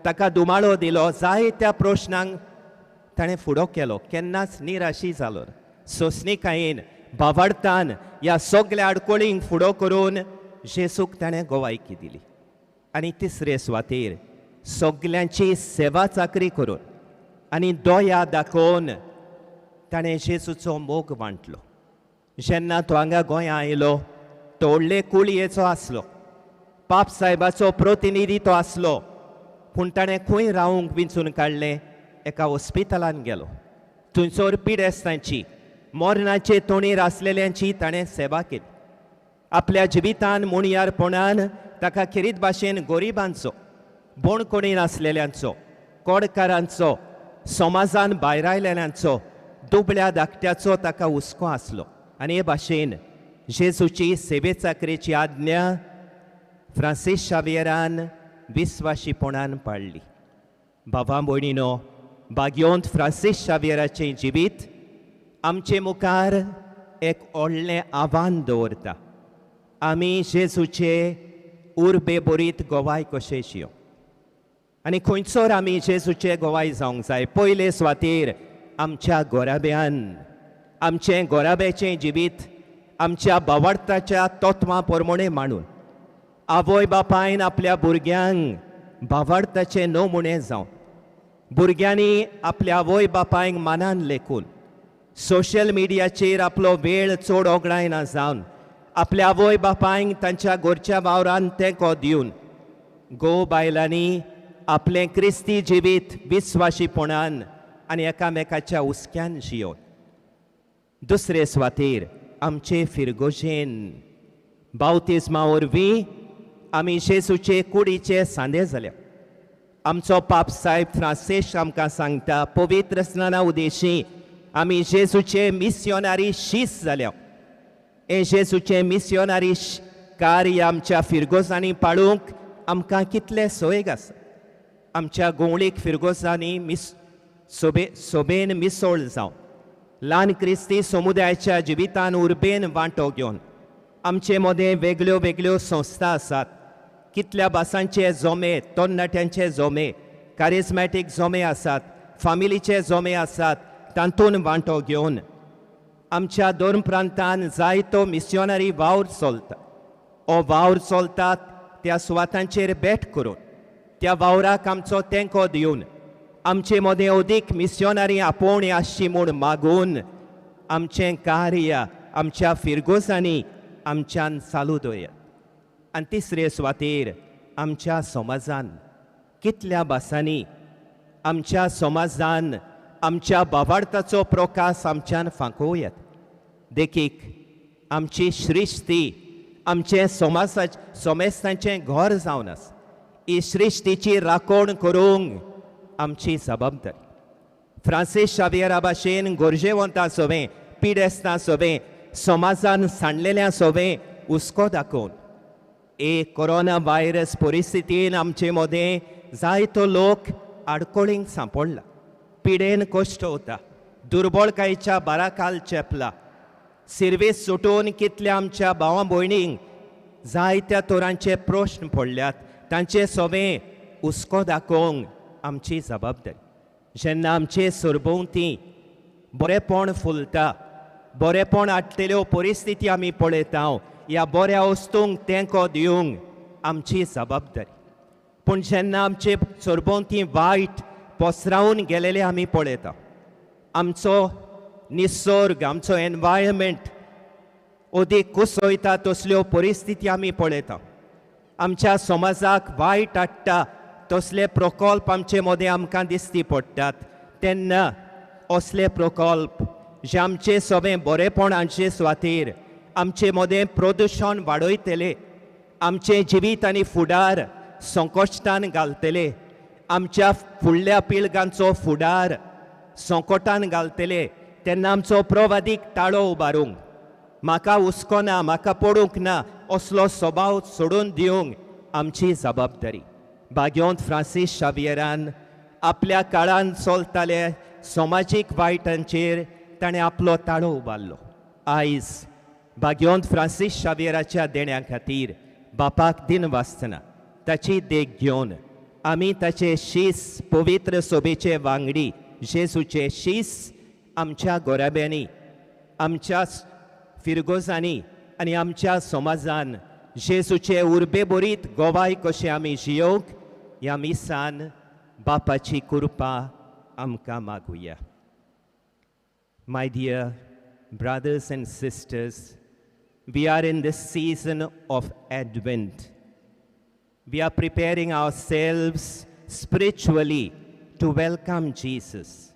Speaker 4: ताका दुमाळो दिलो. जायत्या प्रश्नांक ताणें फुडो केलो, केन्नाच निराशी जालो. सोंसणीकायेन बावडतान ह्या सगल्या आडकोळींक फुडो करून जेजूक ताणें गोवायकी दिली. आनी तिसरे सुवातेर सगल्यांची सेवा चाकरी करून आनी दया दाखोवन ताणें जेजूचो मोग वांटलो. जेन्ना तो हांगा गोंया आयलो तो व्हडले कुळयेचो आसलो. पाप साहेबाचो प्रतिनिधी तो आसलो, पूण ताणें खंय रावंक विंचून काडलें? एका हॉस्पिटलान गेलो. थंयसर पिडेस्तांची, मरणाचे तोणीर आसलेल्यांची ताणें सेवा केली. आपल्या जिवितान मुणयारपणान ताका खेरीत भाशेन गरिबांचो, बोणकोणीन आसलेल्यांचो, कोडकारांचो, समाजान भायर आयलेल्यांचो, दुबळ्या धाकट्याचो ताका हुस्को आसलो. आनी हे भाशेन जेजूची सेवे चाकरेची आज्ञा फ्रांसीस शावियरान विस्वाशीपणान पाळ्ळी. बाबा भयणीनो, भाग्योंत फ्रांसीस शावियराचें जिवीत आमचे मुखार एक व्हडलें आव्हान दवरता. आमी जेजूचे उर्बे बरीत गोवाय कशें शियो आनी खंयसर आमी जेजूचे गोवाय जावंक जाय? पयले सुवातेर आमच्या गोराब्यान, आमचें गोराब्याचें जिवीत आमच्या बावडताच्या तत्वां प्रमाणें मांडून, आवय बापायन आपल्या भुरग्यांक बावडताचे नमुने जावन, भुरग्यांनी आपल्या आवय बापायक मानान लेखून, सोशल मिडियाचेर आपलो वेळ चड ओगडायना जावन, आपल्या आवय बापायक तांच्या घरच्या वावरान तेंको दिवन, घोव बायलांनी आपलें क्रिस्ती जिवीत विस्वाशीपणान आनी एकामेकाच्या हुस्क्यान जियोवन. दुसरे सुवातेर आमचे फिरगोजेन बावतिज्मा वरवीं आमी जेजूचे कुडीचे सांदे जाल्या. आमचो पाप साहेब फ्रांसीस आमकां सांगता, पवित्र स्नाना उदेशी आमी जेजूचे मिस्योनारी शीस जाल्या. हे जेजूचे मिस्योनारी कार्य आमच्या फिरगोजांनी पाळूंक आमकां कितले सोयेग आसा. आमच्या गोंवळीक फिरगोजांनी सोबेन मिसोळ जावं, ल्हान क्रिस्ती समुदायाच्या जिवितान उर्बेन वांटो घेवन. आमचे मदें वेगळ्यो वेगळ्यो संस्था आसात, कितल्या भासांचे जोमे, तरणाट्यांचे जोमे, कारिज्मॅटीक जोमे आसात, फामिलीचे जोमे आसात, तातूंत वांटो घेवन आमच्या धर्म प्रांतान जायतो मिस्योनरी वावर चलता. हो वावर चलता त्या सुवातांचेर भेट करून, त्या वावराक आमचो तेंको दिवन, आमचे मदें अदीक मिस्योनरी आपोवणी आसची म्हूण मागून आमचें कार्य आमच्या फिरगोजांनी आमच्यान चालू दवरया. आनी तिसरे सुवातेर आमच्या समाजान कितल्या भासांनी आमच्या समाजान आमच्या बावार्थाचो प्रकाश आमच्यान फांकोवयात. देखीक आमची सृश्टी आमचें समाजा समेस्तांचें घर जावन आसा. ही सृश्टीची राखण करूंक आमची जबाबदारी. फ्रांसीस शावियरा भाशेन गरजेवंतां सोवें, पिडेस्तां सोवें, समाजान सांडलेल्या सोवें हुस्को दाखोवन एक कोरोना व्हायरस परिस्थितीन आमचे मदें जायतो लोक आडकोळींक सांपडला, पिडेन कश्ट वता, दुर्बळकायेच्या बाराखाल चेपला, सिर्वीस सुटून कितल्या आमच्या भावां भयणींक जायत्या तरांचे प्रश्न पडल्यात, तांचे सोवें हुस्को दाखोवंक आमची जबाबदारी. जेन्ना आमचे सरभोंवती बरेपण फुलता, बरेपण हाडटल्यो परिस्थिती आमी पळयता, ह्या बऱ्या वस्तूंक तेंको दिवंक आमची जबाबदारी. पूण जेन्ना आमचे सरभोंवती वायट पसरावन गेलेले आमी पळयता, आमचो निसर्ग, आमचो एनवायरमेंट अदीक कुसयता तसल्यो परिस्थिती आमी पळयता, आमच्या समाजाक वायट हाडटा तसले प्रकल्प आमचे मदें आमकां दिसती पडटात, तेन्ना असले प्रकल्प जे आमचे सगळें बरेपण हाडचे सुवातेर आमचे मदें प्रदुशण वाडयतले, आमचें जिवीत आनी फुडार संकश्टान घालतले, आमच्या फुडल्या पिळग्यांचो फुडार संकटान घालतले, तेन्ना आमचो प्रवादीक ताळो उबारूंक, म्हाका हुस्को ना, म्हाका पडूंक ना असलो स्वभाव सोडून दिवंक आमची जबाबदारी. भाग्योंत फ्रांसीस शावियरान आपल्या काळान चलताले समाजीक वायटांचेर ताणें आपलो ताळो उबारलो. आयज भाग्योंत फ्रांसीस शावियराच्या देण्या खातीर बापाक दिन वाचतना ताची देख घेवन आमी ताचे शीस पवित्र सोबेचे वांगडी जेजूचे शीस आमच्या गोराब्यांनी, आमच्या फिरगोजांनी आनी आमच्या समाजान जेजूचे उर्बे बरीत गोवाय कशें आमी जियोवंक ह्या मिसान बापाची कृपा आमकां मागुया. My dear brothers and sisters, we are in the season of Advent. We are preparing ourselves spiritually to welcome Jesus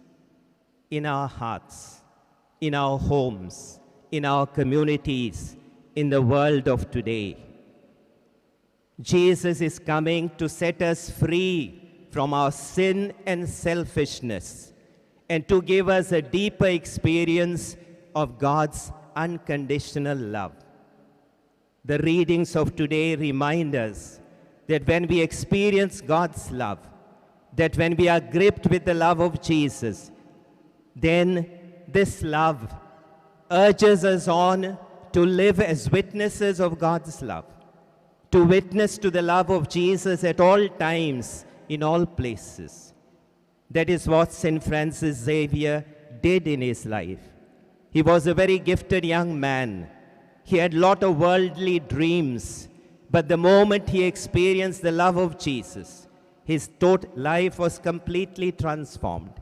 Speaker 4: in our hearts, in our homes, in our communities, in the world of today. Jesus is coming to set us free from our sin and selfishness and to give us a deeper experience of God's unconditional love. The readings of today remind us that when we experience God's love, that when we are gripped with the love of Jesus, then this love urges us on to live as witnesses of God's love, to witness to the love of Jesus at all times, in all places. That is what St. Francis Xavier did in his life. He was a very gifted young man. He had a lot of worldly dreams, but the moment he experienced the love of Jesus, his total life was completely transformed.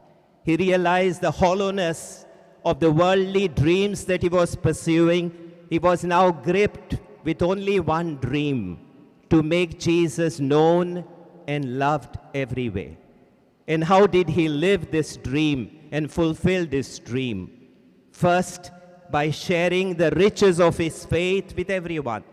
Speaker 4: He realized the hollowness of the worldly dreams that he was pursuing. He was now gripped with only one dream, to make Jesus known and loved everywhere. And how did he live this dream and fulfill this dream? First, by sharing the riches of his faith with everyone.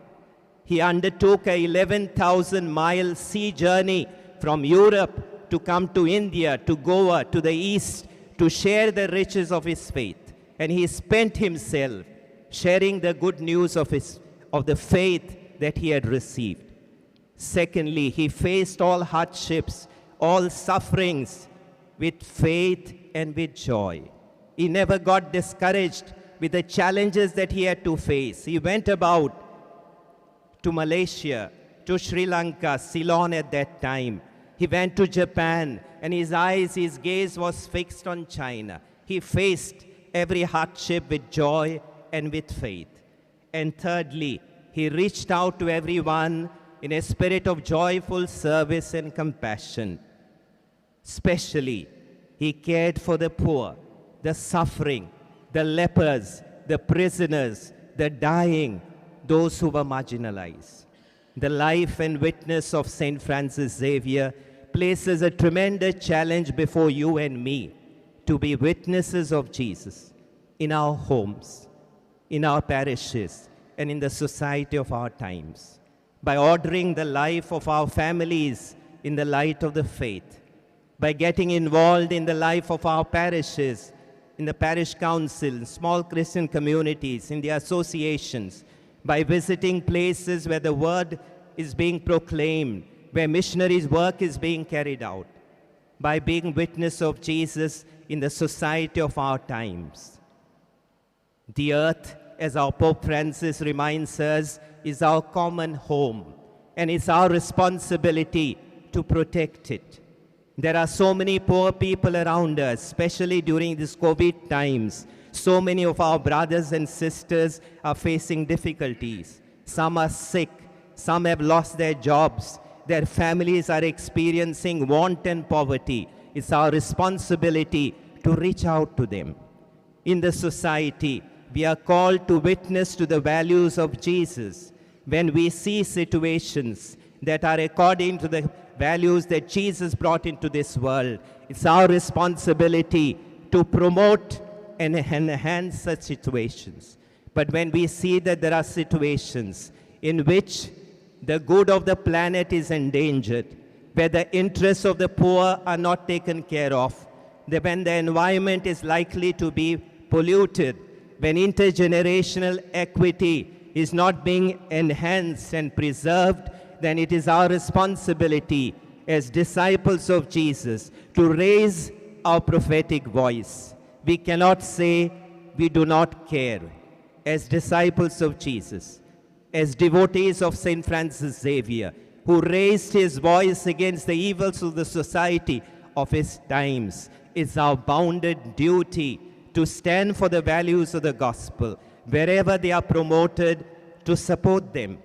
Speaker 4: He undertook a 11,000-mile sea journey from Europe to come to India, to Goa, to the East, to share the riches of his faith. And he spent himself sharing the good news of the faith that he had received. Secondly, he faced all hardships, all sufferings with faith and with joy. He never got discouraged with the challenges that he had to face. He went about to Malaysia, to Sri Lanka, Ceylon at that time. He went to Japan, and his eyes, his gaze was fixed on China. He faced every hardship with joy and with faith. And thirdly, he reached out to everyone in a spirit of joyful service and compassion. Especially, he cared for the poor, the suffering, the lepers, the prisoners, the dying, those who were marginalized. The life and witness of St. Francis Xavier places a tremendous challenge before you and me to be witnesses of Jesus in our homes, in our parishes, and in the society of our times, by ordering the life of our families in the light of the faith, by getting involved in the life of our parishes, in the parish council, in small Christian communities, in the associations, by visiting places where the word is being proclaimed, where missionaries' work is being carried out, by being witness of Jesus in the society of our times. The earth, as our Pope Francis reminds us, is our common home, and it's our responsibility to protect it. There are so many poor people around us, especially during these COVID times. So many of our brothers and sisters are facing difficulties. Some are sick, some have lost their jobs, their families are experiencing want and poverty. It's our responsibility to reach out to them. In the society, we are called to witness to the values of Jesus. When we see situations that are according to the values that Jesus brought into this world, it's our responsibility to promote and enhance such situations. But when we see that there are situations in which the good of the planet is endangered, where the interests of the poor are not taken care of, when the environment is likely to be polluted, when intergenerational equity is not being enhanced and preserved, then it is our responsibility as disciples of Jesus to raise our prophetic voice. We cannot say we do not care. As disciples of Jesus, as devotees of St. Francis Xavier, who raised his voice against the evils of the society of his times, it's our bounded duty to stand for the values of the gospel, wherever they are promoted, to support them,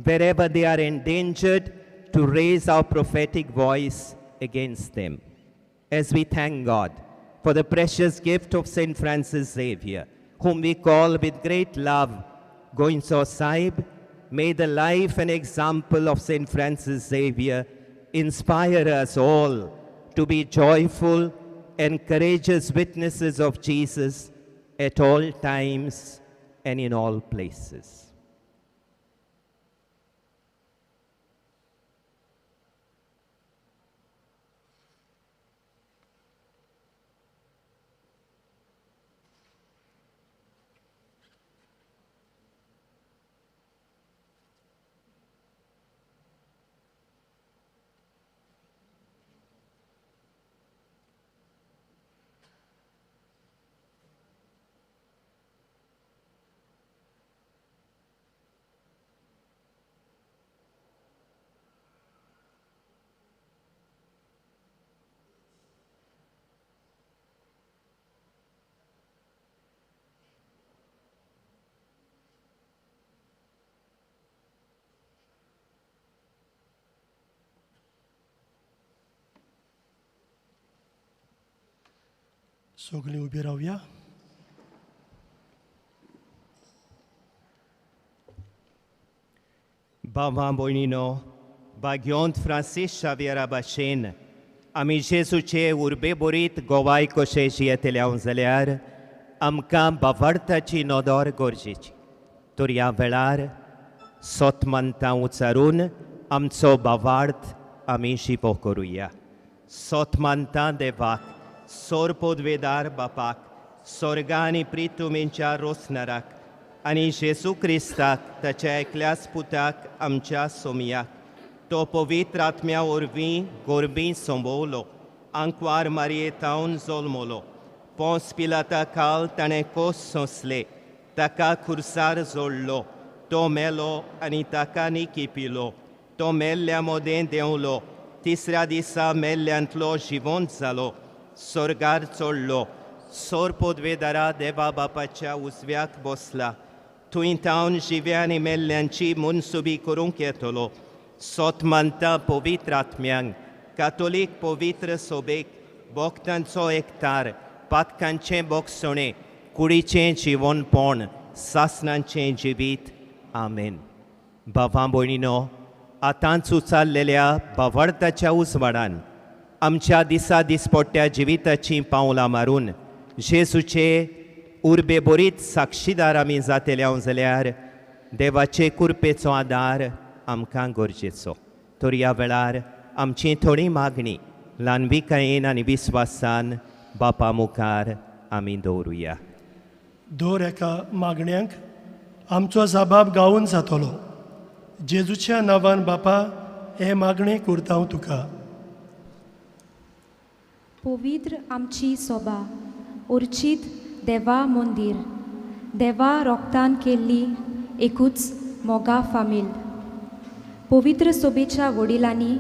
Speaker 4: wherever they are endangered, to raise our prophetic voice against them. As we thank God for the precious gift of St. Francis Xavier, whom we call with great love Goencho Saib, May the life and example of Saint Francis Xavier inspire us all to be joyful and courageous witnesses of Jesus at all times and in all places.
Speaker 1: सगळीं उबी रावया.
Speaker 4: भावा भयणीनो, भाग्योंत Francis शावियरा भाशेन आमी जेजूचे उर्बे बरीत गोवाय कशें जियेतले हांव जाल्यार आमकां बावार्थाची नदर गरजेची. तर ह्या वेळार सत मानता उच्चारून आमचो बावार्थ आमी शिपो करुया. सत मानता देवाक, सोर पदवेदार बापाक, सोर्गा आनी प्रितुमेंच्या रोसनाराक आनी जेजू क्रिस्ताक ताच्या एकल्याच पुताक आमच्या सोमयाक, तो पवित्र आत्म्या वरवीं गोरबी सोंबोवलो, आंकवार मारये तावन जल्मलो, पोंस पिलाता खाल ताणें कोस सोंसले, ताका खुर्सार जोडलो, तो मेलो आनी ताका निकी पिलो, तो मेल्ल्या मोदें देंवलो, तिसऱ्या दिसा मेल्ल्यांतलो जिवंत जालो, सोर्गार चडलो, सोर पदवेदारा देवा बापाच्या उजव्याक बसला, थंय तावन जिव्या आनी मेल्ल्यांची मनसुबी करूंक येतलो. सत मानता पवित्र आत्म्यांक, कातोलीक पवित्र सोबेक, भक्तांचो एकतार, पातकांचें बोगसणें, कुडीचें जिवनपण, सासनांचें जिवीत. आमेन. भावां भयणीनो, आतांच उचारलेल्या बावडताच्या उजवाडान आमच्या दिसा दिसपट्ट्या जिविताचीं पावलां मारून जेजूचे उर्बे बरीत साक्षीदार आमी जातले हांव जाल्यार देवाचे कुरपेचो आदार आमकां गरजेचो. तर ह्या वेळार आमची थोडी मागणी ल्हानविकायेन आनी विस्वासान बापा मुखार आमी दवरुया.
Speaker 1: दर एका मागण्यांक आमचो जबाब गावून जातलो. जेजूच्या नांवान बापा हें मागणें करता हांव तुका.
Speaker 8: पवित्र आमची सोबा उर्चीत देवा मंदीर, देवा रोगतान केल्ली एकूच मोगा फामील. पवित्र सोबेच्या वडिलांनी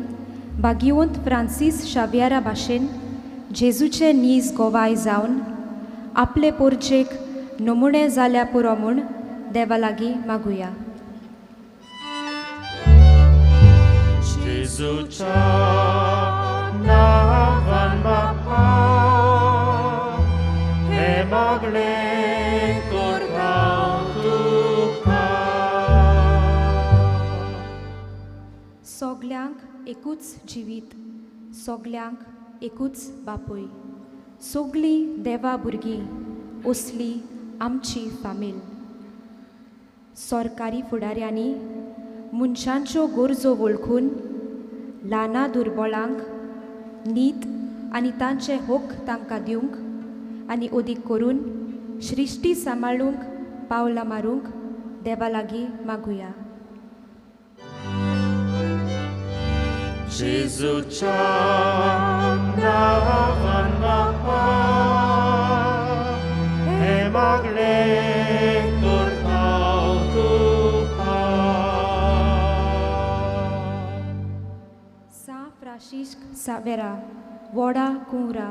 Speaker 8: भाग्यवंत फ्रांसीस शावियारा भाशेन जेजूचे नीज गोवाय जावन आपले पोरचेक नमुणे जाल्या पुरो म्हूण देवा लागीं मागुया.
Speaker 2: जेजूच्या नांवान बापा हें मागणें करता तुका.
Speaker 8: सगल्यांक एकूच जिवीत, सगल्यांक एकूच बापूय, सगळीं देवा भुरगीं असली आमची फामील. सरकारी फुडाऱ्यांनी मनशांच्यो गरजो वळखून ल्हाना दुर्बळांक नीत आनी तांचे हक तांकां दिवंक आनी अदीक करून सृश्टी सांबाळूंक पावलां मारूंक देवा लागीं मागुया.
Speaker 2: जेजूच्या नांवान बापा हें मागणें करता तुका.
Speaker 8: सां फ्रांसिस्क सावेरा वडा कुंवरा,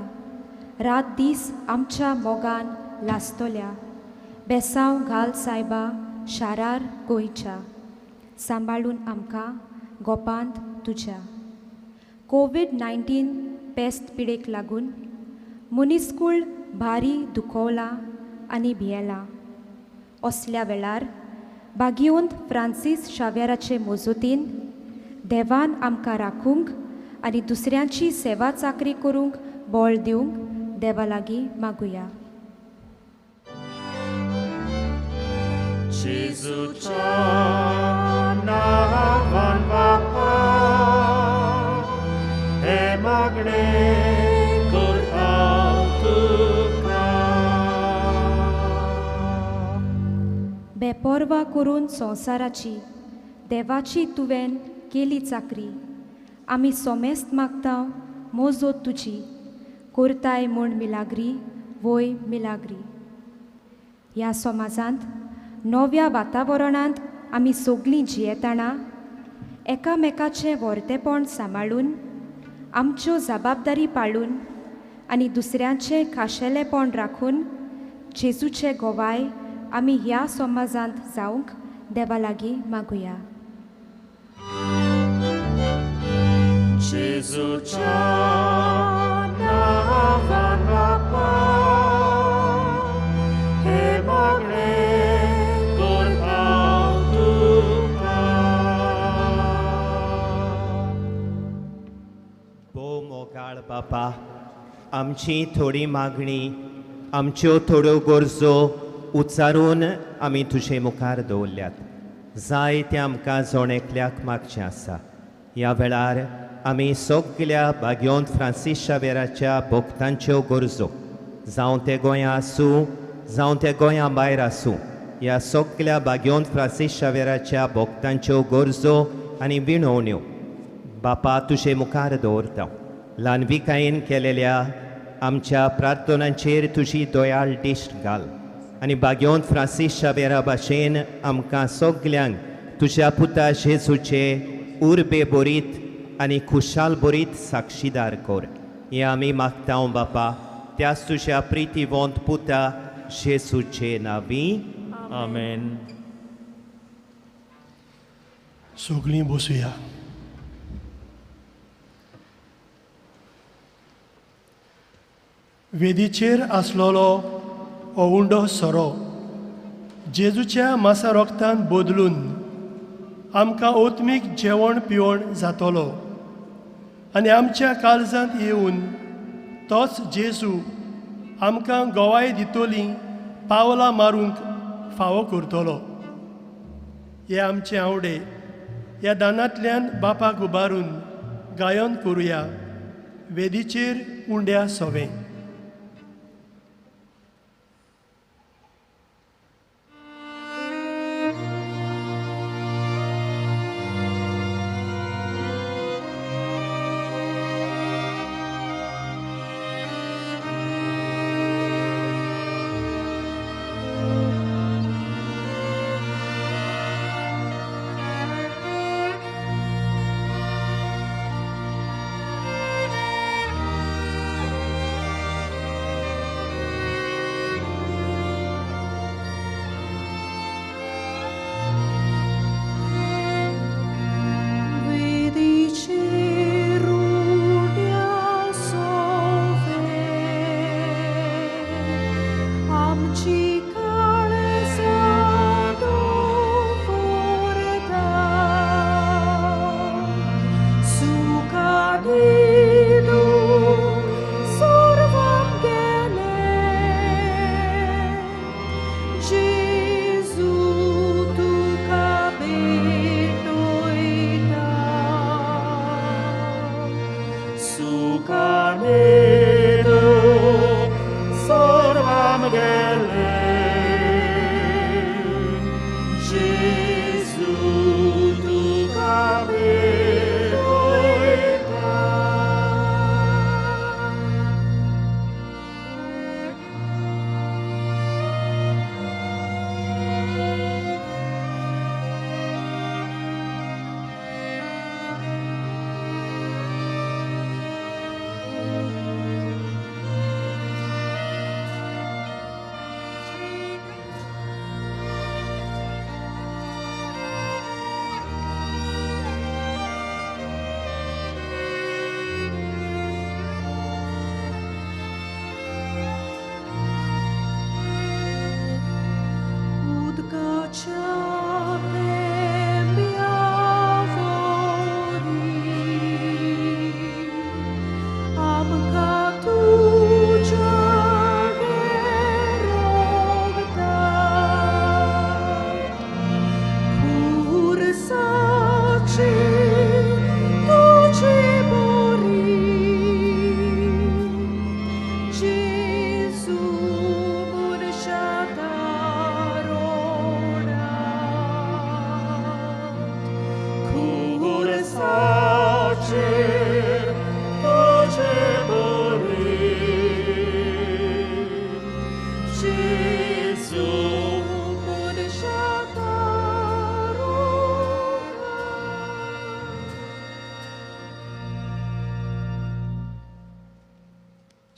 Speaker 8: रात दीस आमच्या मोगान लासतल्या, बेसांव घाल सायबा शारार गोंयच्या, सांबाळून आमकां गोपांत तुज्या. कोवीड-19 पेस्त पिडेक लागून मनीसकूळ भारी दुखवलां आनी भियेलां. असल्या वेळार भाग्यवंत फ्रांसीस शाव्याराचे मोजोतीन देवान आमकां राखूंक आनी दुसऱ्यांची सेवा चाकरी करूंक बळ दिवंक देवा लागीं मागुया.
Speaker 2: जेजूच्या नांवान बापा हें मागणें करता तुका.
Speaker 8: बेपर्वा करून संवसाराची देवाची तुवें केली चाकरी, आमी सोमेस्त मागता मोजोत तुजी करताय म्हूण मिलाग्री वय मिलाग्री. ह्या समाजांत नव्या वातावरणांत आमी सगळीं जियेतना एकामेकाचें व्हरतेपण सांबाळून आमच्यो जबाबदारी पाळून आनी दुसऱ्यांचें खाशेलेपण राखून जेजूचे गोवाय आमी ह्या समाजांत जावंक देवा लागीं मागुया.
Speaker 2: जेजूच्या नांवान बापा हें मागणें करता तुका.
Speaker 4: भोव मोगाळ बापा, आमची थोडी मागणी, आमच्यो थोड्यो गरजो उच्चारून आमी तुजे मुखार दवरल्यात. जाय तें आमकां जण एकल्याक मागचें आसा. ह्या वेळार आमी सगल्या भाग्यवंत फ्रांसीस शावेराच्या भक्तांच्यो गरजो, जावं ते गोंया आसूं जावं ते गोंया भायर आसूं, ह्या सगल्या भाग्यवंत फ्रांसीस शावेराच्या भक्तांच्यो गरजो आनी विणवण्यो बापा तुजे मुखार दवरता. ल्हानविकायेन केलेल्या आमच्या प्रार्थनांचेर तुजी दयाळ दिश्ट घाल आनी भाग्यवंत फ्रांसीस शावेरा भाशेन आमकां सगल्यांक तुज्या पुता जेजूचे उर्बे बरीत आनी खुशाल बरीत साक्षीदार कर. हें आमी मागता बापा त्याच तुज्या प्रितीवंत पुता जेजूचे नांवी.
Speaker 2: आमेन.
Speaker 1: सगळीं बसुया. वेदीचेर आसलेलो ओवुंडो सोरो जेजूच्या मासा रोगतान बदलून आमकां ओत्मीक जेवण पिवण जातलो आनी आमच्या काळजांत येवन तोच जेजू आमकां गोवाय दितली पावलां मारूंक फावो करतलो. हे आमचे आवडे ह्या दानांतल्यान बापाक उबारून गायन करुया वेदीचेर उंड्या सोवें.
Speaker 2: Thank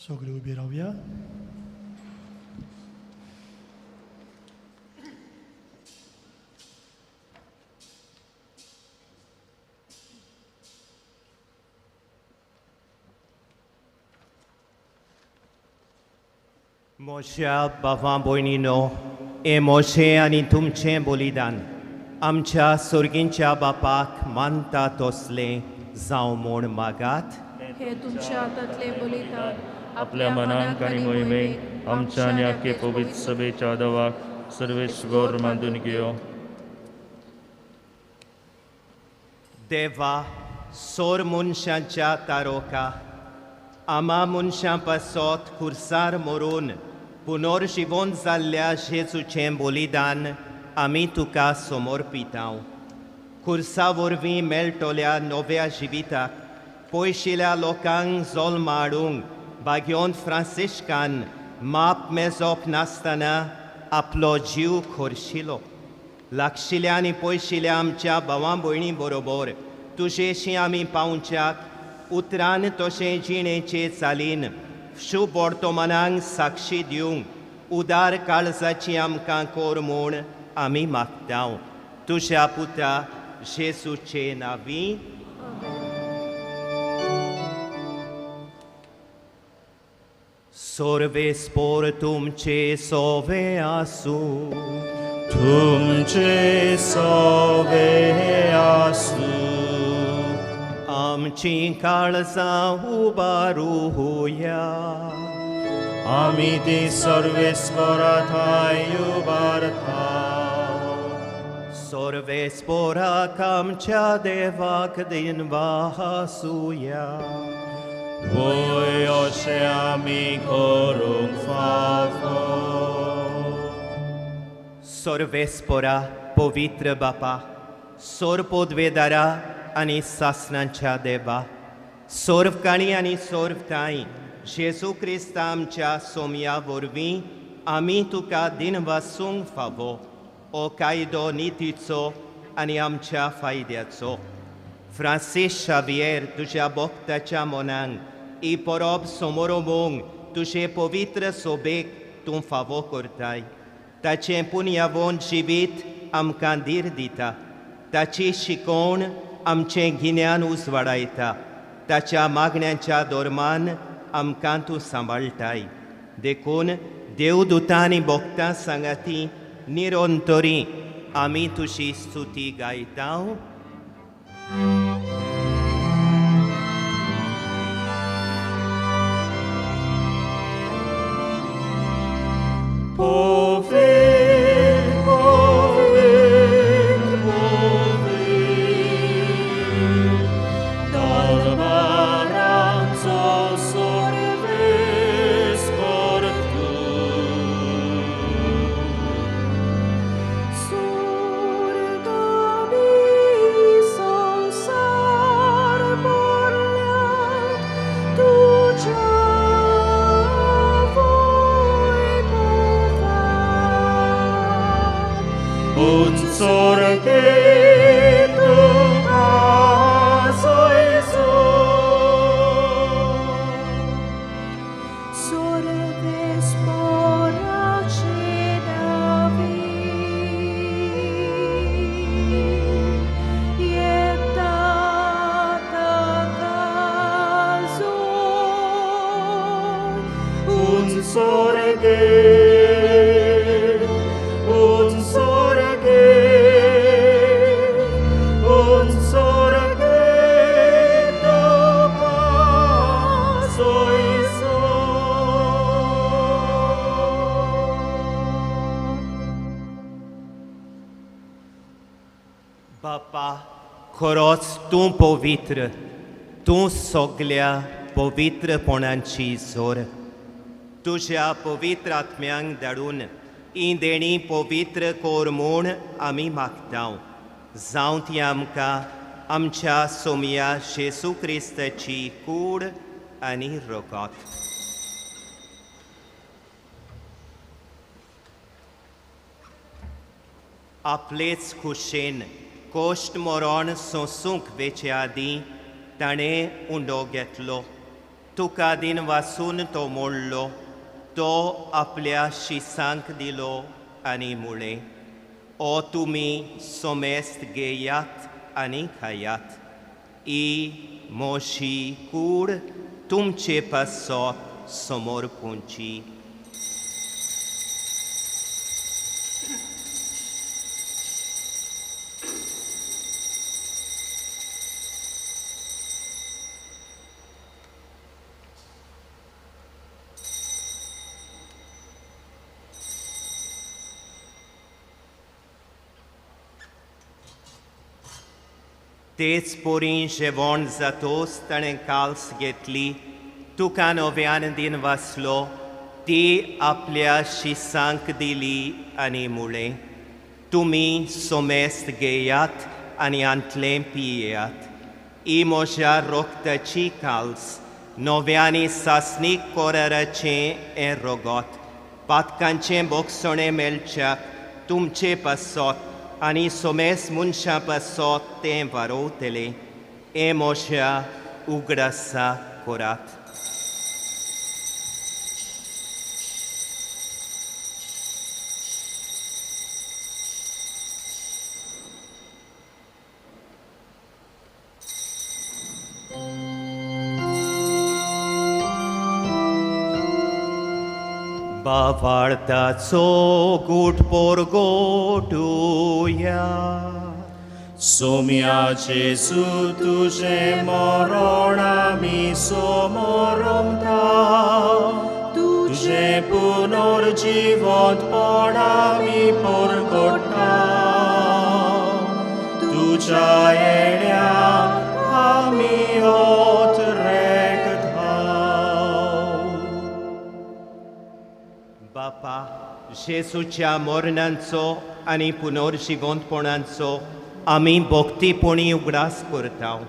Speaker 1: सगळीं उबी रावया.
Speaker 4: म्हज्या भावां भयणीनो, हें म्हजें आनी तुमचें बलिदान आमच्या सर्गींच्या बापाक मानता तसलें जावं म्हूण मागात.
Speaker 9: हे तुमच्या हातांतलें बलिदान
Speaker 2: आपल्या मनाक आनी मोहिमेक आमच्या आनी आख्खे पवित्र सभेच्या दवाक सर्वेस्पर मानून घेवं.
Speaker 4: देवा, सोर मनशांच्या तारोका आमा मनशां पासत खुर्सार मरून पुनर्जिवन जाल्ल्या जेजूचें बलिदान आमी तुका समर्पितांव. खुर्सा वरवीं मेळटल्या नव्या जिविताक पयशिल्या लोकांक जल्म हाडूंक भाग्योन फ्रांसिस्कान माप मेजप नासतना आपलो जीव खर्शिलो. लागशिल्या आनी पयशिल्या आमच्या भावां भयणीं बरोबर तुजेशी आमी पावच्याक उतरान तशें जिणेचे चालीन शुभ वर्तमानांक साक्षी दिवंक उदार काळजाची आमकां कोर म्हूण आमी मागतांव. तुज्या पुता जेजूचे नांवी. सर्वेस्पर तुमचे सोवे आसूं.
Speaker 2: तुमचे सोवे आसूं.
Speaker 4: आमची काळजां उबारुया.
Speaker 2: आमी ती सर्वेस्परा ठांय उबारता.
Speaker 4: सर्वेस्पराक आमच्या देवाक दिनवासुया.
Speaker 2: वय अशें आमी करूंक फावो.
Speaker 4: सर्वेस्परा पवित्र बापा, सोर पदवेदारा आनी सासणांच्या देवा, सर्व काणी आनी सर्व ठांय जेजू क्रिस्ता आमच्या सोमया वरवीं आमी तुका दिनवासूंक फावो. हो कायदो नितीचो आनी आमच्या फायद्याचो. फ्रांसीस शावियेर तुज्या भक्ताच्या मनांक ही परब समोरोवंक तुजे पवित्र सोबेक तूं फावो करताय. ताचें पुनयावोन जिवीत आमकां धीर दिता. ताची शिकोवण आमचें गिन्यान उजवाडायता. ताच्या मागण्यांच्या धर्मान आमकां तूं सांबाळटाय. देखून देवदुतां आनी भक्तां सांगाती निरंतरी आमी तुजी स्तुती गायता. बापा, खरोच तूं पवित्र, तूं सगल्या पवित्रपणाची जोर. तुज्या पवित्र आत्म्यांक धाडून ही देणी पवित्र कोर म्हूण आमी मागतांव. जावं ती आमकां आमच्या सोमया जेजू क्रिस्ताची कूड आनी रगत. आपलेच खुशेन कोश्ट मरण सोंसूंक वेचे आदीं ताणें उंडो घेतलो. तुका दिन वासून तो मोडलो, तो आपल्या शिसांक दिलो आनी मुळें, ओ तुमी सोमेस्त घेयात आनी खायात, ही मोशी कूड तुमचे पासत समोर पुंची. तेच पोरी जेवण जातोच ताणें काल्स घेतली, तुका नव्यान दिन वाचलो, ती आपल्या शिसांक दिली आनी मुळें, तुमी सोमेस्त घेयात आनी आंतलें पियेयात, ही म्हज्या रोगताची काल्स, नव्यानी सासणीक कोराराचें हें रोगत, पातकांचें बोगसणें मेळच्याक तुमचे पासत आनी सोमेस मनशां पासत तें वारोवतलें, हें म्हज्या उगडासा करात. बावार्थाचो गूट पोरगोटुया.
Speaker 2: सोम्या जेजू तुजें मरण आमी समोरमता, तुजें पुनर्जिवंतपण आमी परगट्टा, तुज्या येण्याक आमी ओतरेकता.
Speaker 4: बापा, जेजूच्या मरणांचो आनी पुनर्जिवंतपणाचो आमी भक्तीपणी उगडास करता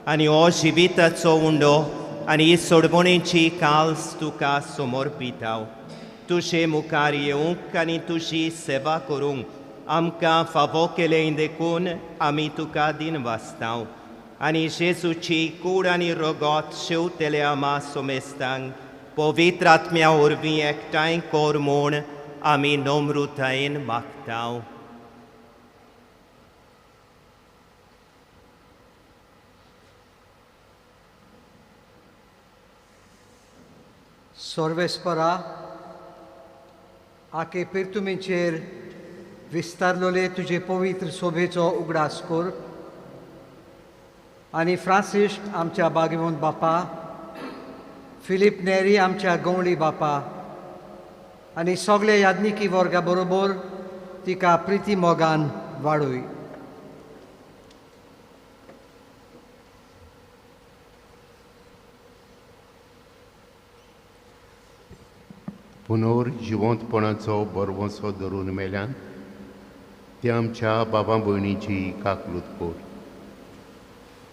Speaker 4: आनी हो जिविताचो उंडो आनी ही सोडवणेची काल्स तुका समर्पिता. तुजे मुखार येवंक आनी तुजी सेवा करूंक आमकां फावो केलें देखून आमी तुका दिन वाचता आनी जेजूची कूड आनी रगत शेवतले आमा सोमेस्तांक पवित्र आत्म्या वरवीं एकठांय कर म्हूण आमी नम्रतायेन मागता.
Speaker 10: सर्वेस्परा आके पिर्तुमीचेर विस्तारलोले तुजे पवित्र सोबेचो उगडास कर आनी फ्रांसिस्क आमच्या बागेवंत बापा, फिलीप नेरी आमच्या गवळी बापा आनी सगळे याज्ञिकी वर्गा बरोबर तिका प्रिती मोगान वाडय.
Speaker 11: पुनर्जिवंतपणाचो बरवंसो धरून मेल्यान ते आमच्या बाबा भयणीची काकलूत कर,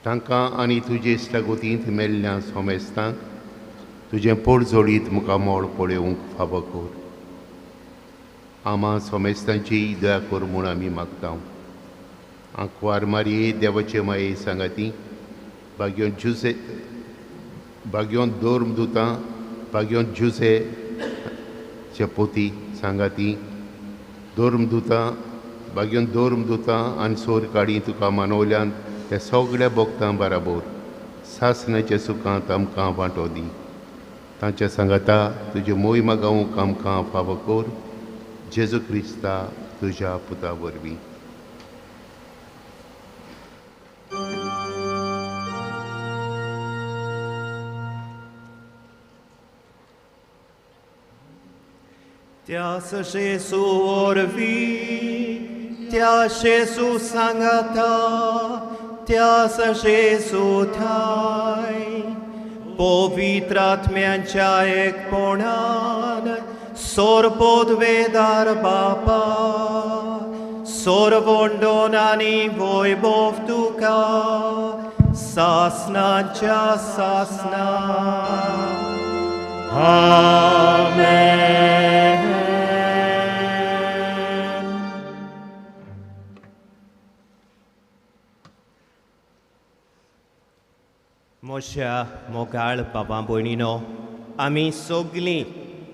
Speaker 11: तांकां आनी तुजे इश्टागतींत मेल्ल्या सोमेस्तांक तुजें पोटजोडीत मुखामळ मोड पळोवंक फावो कर. आमा सोमेस्तांची दया कर म्हूण आमी मागता. आंकवार मारये देवाचे माये सांगाती भाग्योन जुसे भाग्योन दोर्म दुतां भाग्योन जुसे चपोती सांगाती दोर्म दुतां भाग्योन दोर्म दुतां आनी सोर काडी तुका मानवल्यान त्या सगळ्या भोगतां बराबर सासणाच्या सुखांत आमकां वांटो दी. तांच्या सांगाता तुजे मोहिमा गावूंक आमकां फावो कर, जेजू क्रिस्ता तुज्या पुता वरवीं.
Speaker 4: त्यास जेजू वरवीं, त्या जेजू सांगाता, त्यास जेजू ठाय पवित्र आत्म्यांच्या एकपणान सोरपोदवेदार बापा सोरवंडोन आनी वैभव तुका सासनाच्या सासना.
Speaker 2: आमेन.
Speaker 4: म्हज्या मोगाळ बाबा भयणीनो, आमी सगलीं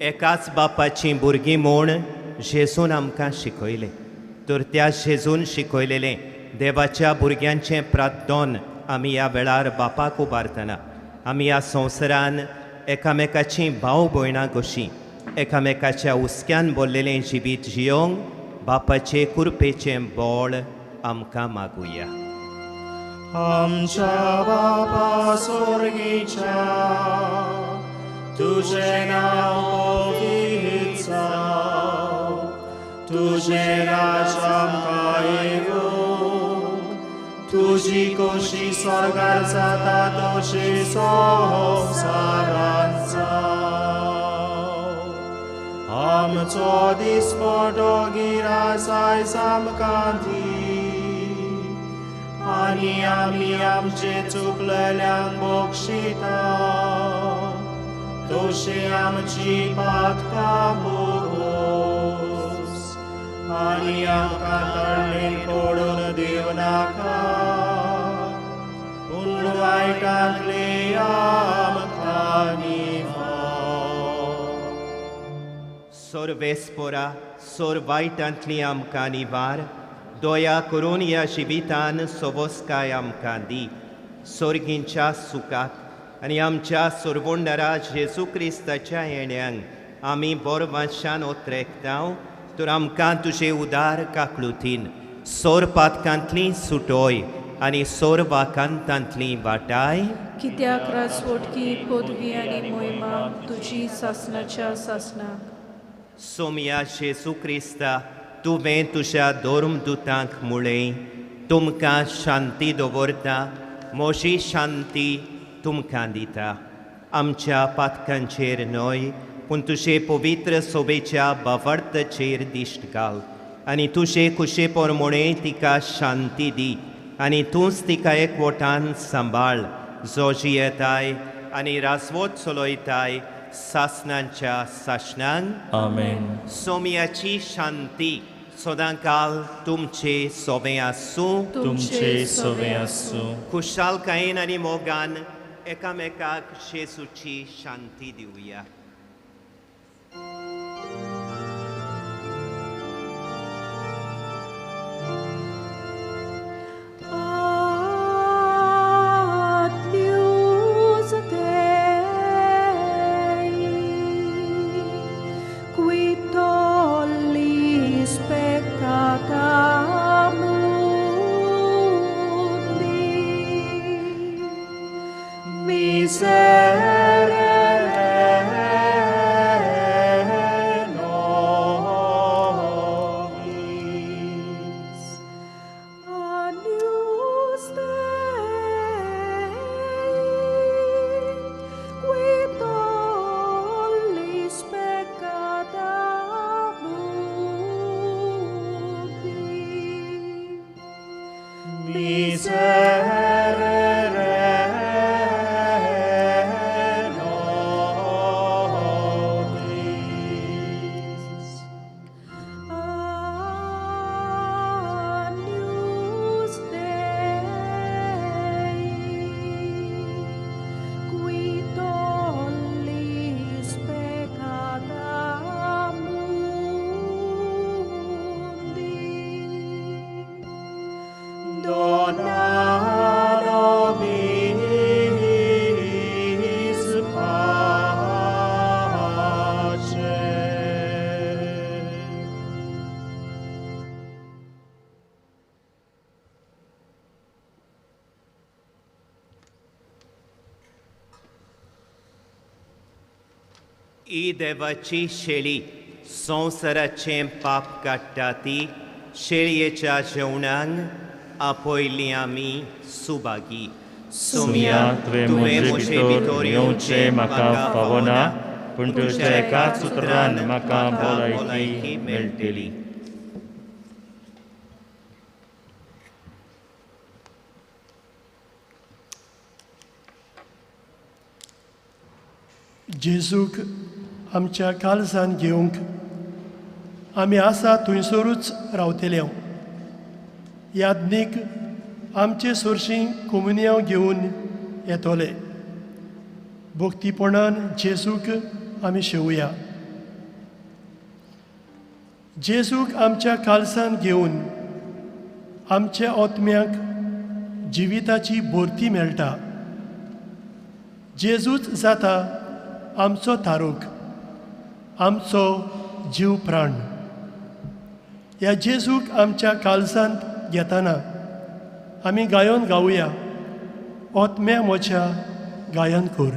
Speaker 4: एकाच बापाचीं भुरगीं म्हूण जेजून आमकां शिकयलें. तर त्या जेजून शिकयलेलें देवाच्या भुरग्यांचें प्रार्थन आमी ह्या वेळार बापाक उबारतना आमी ह्या संवसारान एकामेकाचीं भाव भयणां कशीं एकामेकाच्या हुस्क्यान भरलेलें जिवीत जियोंक बापाचे कृपेचें बळ आमकां मागुया.
Speaker 12: आमच्या बापा स्वर्गीच्या, तुझें नांव पवित्र जावं, तुझें राज्य आमकां येवं, तुजी खोशी स्वर्गार जाता तशी संवसारांत जावं. आमचो दिसपटो गिरास आयज आमकां दी, आनी आमी आमचे चुकलेल्यांक बक्षिता, तशी आमची पातकां बोगोस, आनी आमकां तळणेन पडून दिवं नाका, पूण वायटांतले आमकां निवार.
Speaker 4: सर्वेस्पोरा, सोर वायटांतली आमकां निवार, दया करून ह्या जिवितान सोबोसकाय आमकां दी, सोर्गींच्या सुखाक आनी आमच्या सोरवोंडरा जेजू क्रिस्ताच्या येण्यांक आमी बोरवांशान ओत्रेकता. तर आमकां तुजे उदार काकळुतीन सोर पातकांतली सुटोय आनी सोर वाकांतांतली वाटाय.
Speaker 9: कित्याक राजवटकी पदवी आनी मोहिमा तुजी सासणाच्या सासणाक.
Speaker 4: सोमया जेजू क्रिस्ता, तुवें तुज्या धर्मदुतांक म्हळें, तुमकां शांती दवरता, म्हजी शांती तुमकां दिता. आमच्या पातकांचेर न्हय पूण तुजे पवित्र सोबेच्या भावार्थाचेर दिश्ट घाल आनी तुजे कुशे प्रमाणें तिका शांती दी आनी तूंच तिका एकवटान सांबाळ, जो जियेताय आनी राजवट चलयताय सासणांच्या सासणांक.
Speaker 2: आमेन.
Speaker 4: सोमयाची शांती सदांकाल तुमचे सोबें आसूं.
Speaker 2: तुमचे सोबें आसूं.
Speaker 4: खुशालकायेन आनी मोगान एकामेकाक जेजूची शांती दिवया.
Speaker 3: Agnus Dei, qui tollis peccata mundi, miserere nobis. Agnus Dei, qui tollis peccata mundi,
Speaker 12: miserere nobis.
Speaker 3: Agnus Dei, qui tollis peccata mundi,
Speaker 12: dona nobis pace.
Speaker 4: ही देवाची शेळी संवसाराचें पाप काडटा ती शेळयेच्या जेवणाक आपयली आमी सुभागी.
Speaker 2: सोमया, तुवें म्हजे भितर येवचें म्हाका फावना, पूण तुज्या एकाच उतरान म्हाका भलायकी मेळटली.
Speaker 1: जेजूक आमच्या काळजान घेवंक आमी आसा थंयसरूच रावतले. याज्ञीक आमचे सोरशीं कोमुनियांव घेवन येतले. भक्तीपणान जेजूक आमी शेवया. जेजूक आमच्या कालसान घेवन आमच्या आत्म्याक जिविताची भरती मेळटा. जेजूच जाता आमचो तारूक, आमचो जीव प्राण. ह्या जेजूक आमच्या कालसांत घेतना आमी गायन गावया, आत्म्या म्हज्या गायन कर.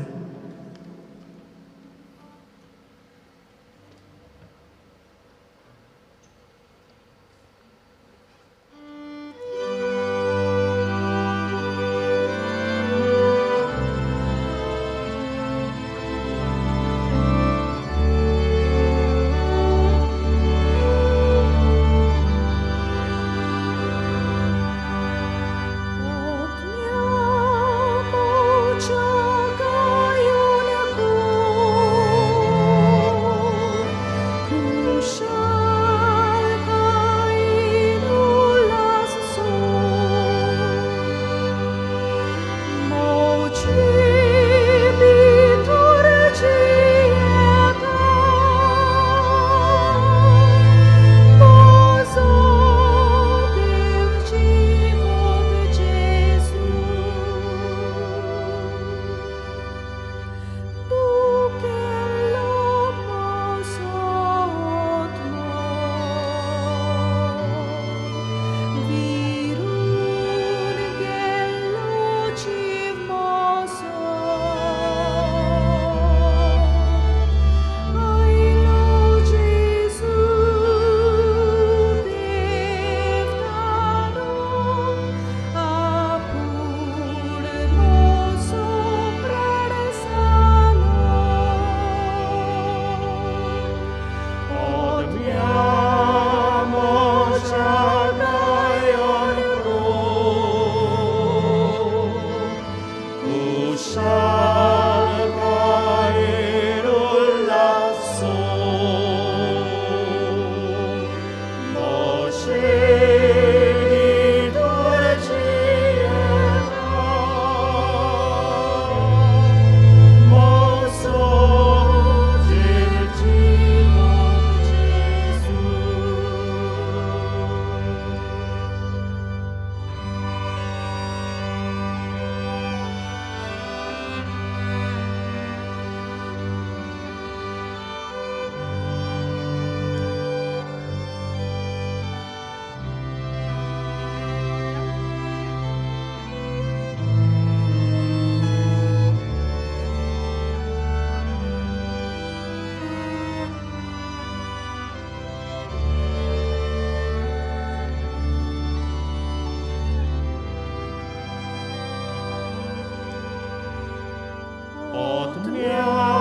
Speaker 12: Otmiamo,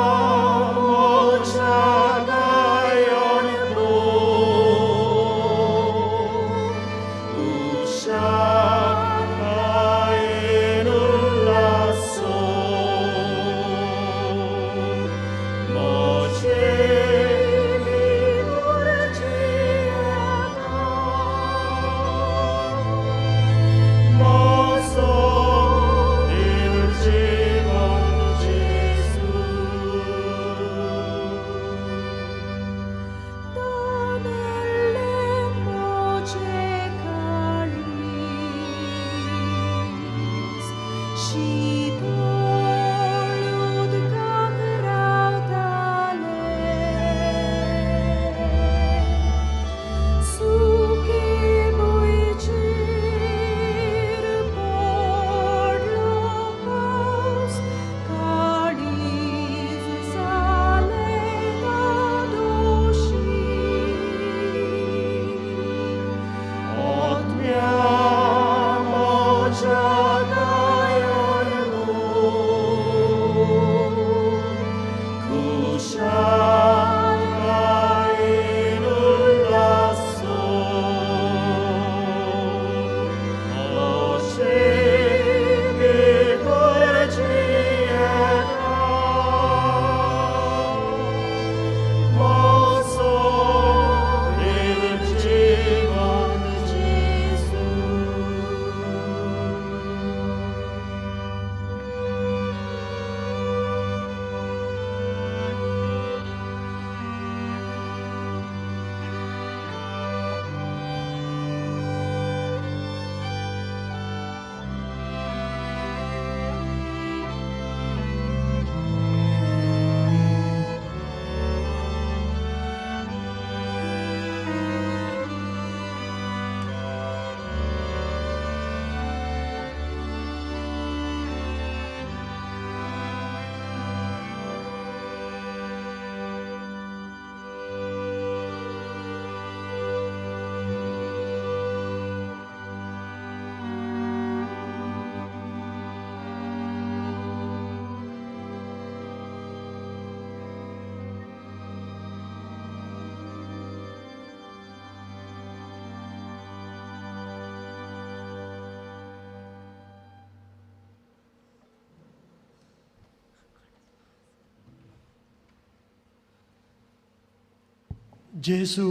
Speaker 1: जेजू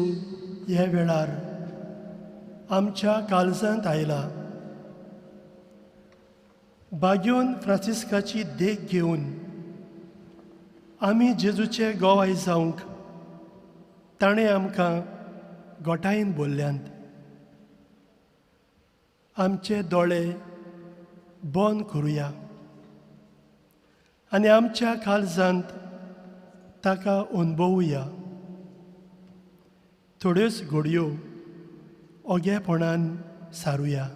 Speaker 1: ह्या वेळार आमच्या काळजांत आयला. बाग्योन फ्रांसिस्काची देख घेवन आमी जेजूचे गोवाय जावंक ताणें आमकां गोठायेन बोल्ल्यांत. आमचे दोळे बंद करुया आनी आमच्या काळजांत ताका अनुभवुया. थोड्योच घडयो ओगेपणान सारुया.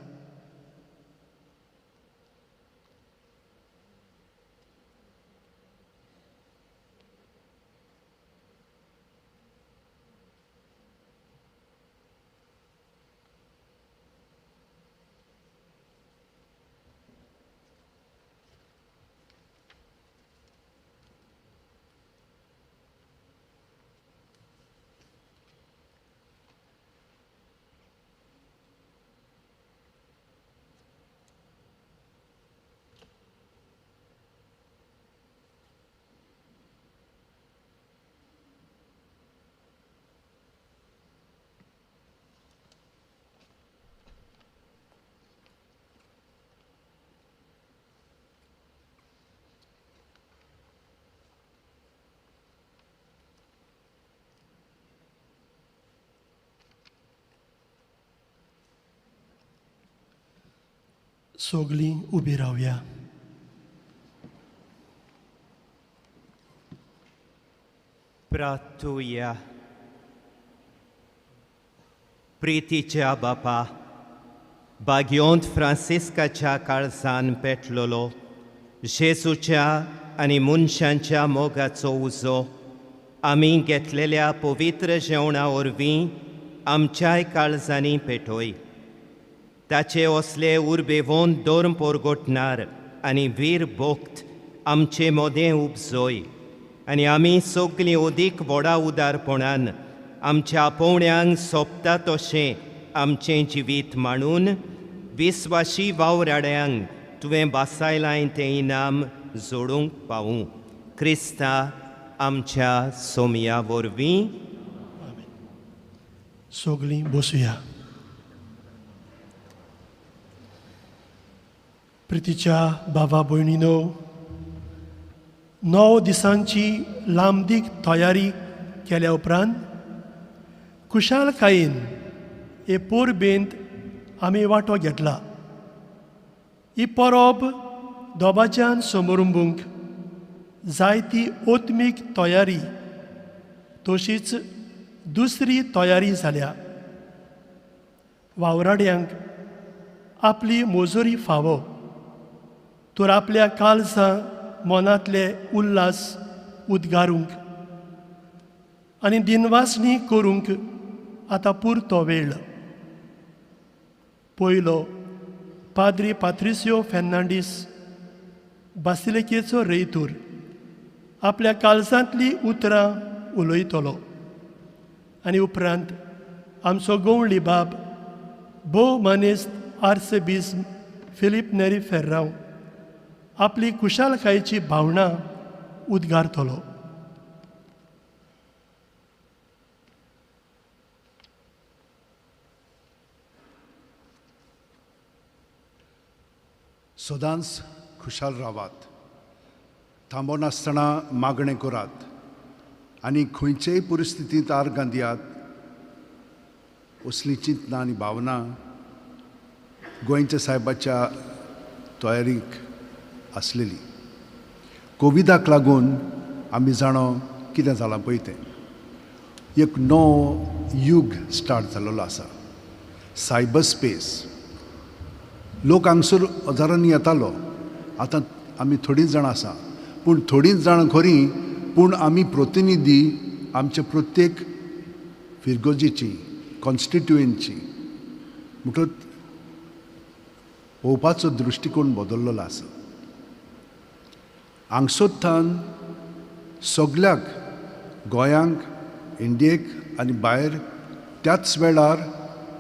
Speaker 1: सगळीं उबी रावया.
Speaker 4: प्रार्थुया. प्रितीच्या बापा, बाग्योंत फ्रांसिस्काच्या काळजान पेटलेलो जेजूच्या आनी मनशांच्या मोगाचो उजो आमी घेतलेल्या पवित्र जेवणा वरवीं आमच्याय काळजांनी पेटोय. ताचे असले उर्बेवोन धर्म परगटणार आनी वीर भक्त आमचे मदें उपजोय आनी आमी सगळीं अदीक व्हडा उदारपणान आमच्या आपोवण्यांक सोंपता तशें आमचें जिवीत मांडून विस्वाशी वावराड्यांक तुवें बासायलां तें इनाम जोडूंक पावूं. क्रिस्ता आमच्या सोमया वरवीं.
Speaker 1: सगळीं बसुया. प्रितीच्या भावा भयणीनो, 9 दिसांची लांबदीक तयारी केल्या उपरांत खुशालकायेन हे परबेंत आमी वांटो घेतला. ही परब दोबाच्यान समरुंबूंक जायती ओत्मीक तयारी तशीच दुसरी तयारी जाल्या. वावराड्यांक आपली मजुरी फावो तर आपल्या काळजा मनांतले उल्हास उद्गारूंक आनी दिनवासणी करूंक आतां पुरतो वेळ. पयलो पाद्री पात्रिसियो फेर्नांडीस बासिलिकेचो रेयतूर आपल्या काळजांतलीं उतरां उलयतलो आनी उपरांत आमचो गवळी बाब भोव मानेस्त आर्सेबीस फिलीप नेरी फेर्रांव आपली खुशालकायेची भावना उद्गारतलो.
Speaker 13: सदांच खुशाल रावात, थांबनासतना मागणें करात आनी खंयचेय परिस्थितींत आर्गां दियात. असलीं चिंतनां आनी भावना गोंयच्या सायबाच्या तयारीक आसलेली. कोविडाक लागून आमी जाणो कितें जालां पळय तें. एक नवो यूग स्टार्ट जाल्लो आसा, सायबर स्पेस. लोक हांगसर हजारांनी येतालो, आतां आमी थोडींच जाणां आसा, पूण थोडींच जाणां खरीं, पूण आमी प्रतिनिधी आमच्या प्रत्येक फिरगोजेची, कॉन्स्टिट्युएंटची. म्हणटकच पळोवपाचो दृश्टिकोण बदल्लेलो आसा. हांगसोत्थान सगल्याक, गोंयांक, इंडियेक आनी भायर त्याच वेळार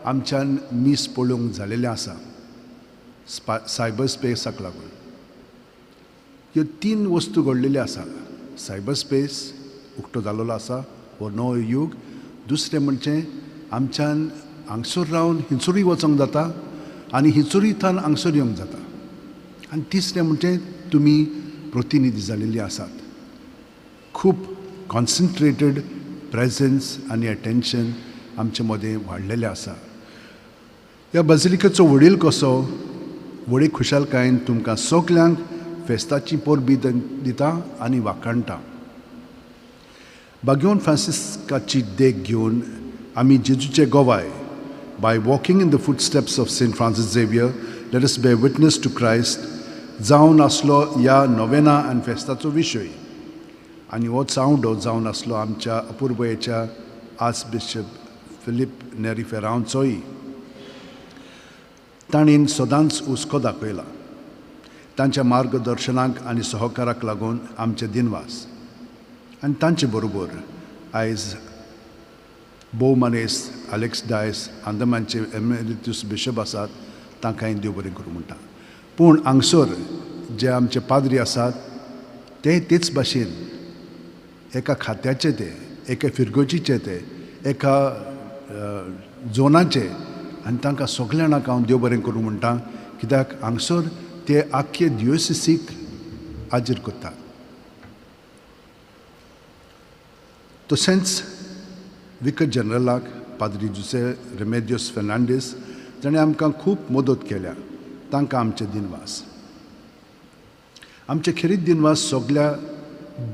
Speaker 13: आमच्यान मीस पळोवंक जालेलें आसा सायबर स्पेसाक लागून. ह्यो 3 वस्तू घडलेल्यो आसा. सायबर स्पेस उक्तो जाल्लो आसा हो नवो यूग. दुसरें म्हणजे आमच्यान हांगसर रावन हिंचुरी वचोंक जाता आनी हिंचुरी थावन हांगसर येवंक जाता. आनी तिसरें म्हणजे तुमी प्रतिनिधी जाल्लेली आसात. खूब कॉन्सन्ट्रेटेड प्रेजन्स आनी अटेन्शन आमचे मदें वाडलेलें आसा. ह्या बाजिलिकेचो वडील कसो व्हडे खुशालकायेन तुमकां सगल्यांक फेस्ताची परबी दिता आनी वाखाणटा. बाग्योन फ्रांसिस्काची देख घेवन आमी जेजूचे गोवाय. By walking in the footsteps of Saint Francis Xavier let us bear witness to Christ जावन आसलो ह्या नोवेना आनी फेस्ताचो विशय. आनी हो चावडो जावन आसलो आमच्या अपुरबयेच्या आर्चबिशप फिलीप नेरी फेरांवचोय. ताणें सदांच हुस्को दाखयला. तांच्या मार्गदर्शनाक आनी सहकाराक लागून आमचे दिनवास. आनी तांचे बरोबर आयज भोव मानेस आलेक्स डायस अंदमानचे एमेरितूस बिशप आसात, तांकांय देव बरें करूं म्हणटा. पूण हांगसर जे आमचे पाद्री आसात ते तेच भाशेन एका खात्याचे, ते एका फिरगोजीचे, ते एका झोनाचे आनी तांकां सगल्या जाणांक हांव देव बरें करूं म्हणटा, कित्याक हांगसर ते आख्खे दियोसिसीक हाजीर करतात. तशेंच विकर जनरलाक पाद्री जुसे रेमेदियोस फेर्नांडीस जाणें आमकां खूब मदत केल्या, तांकां आमचे दिनवास. आमचे खेरीत दिनवास सगल्या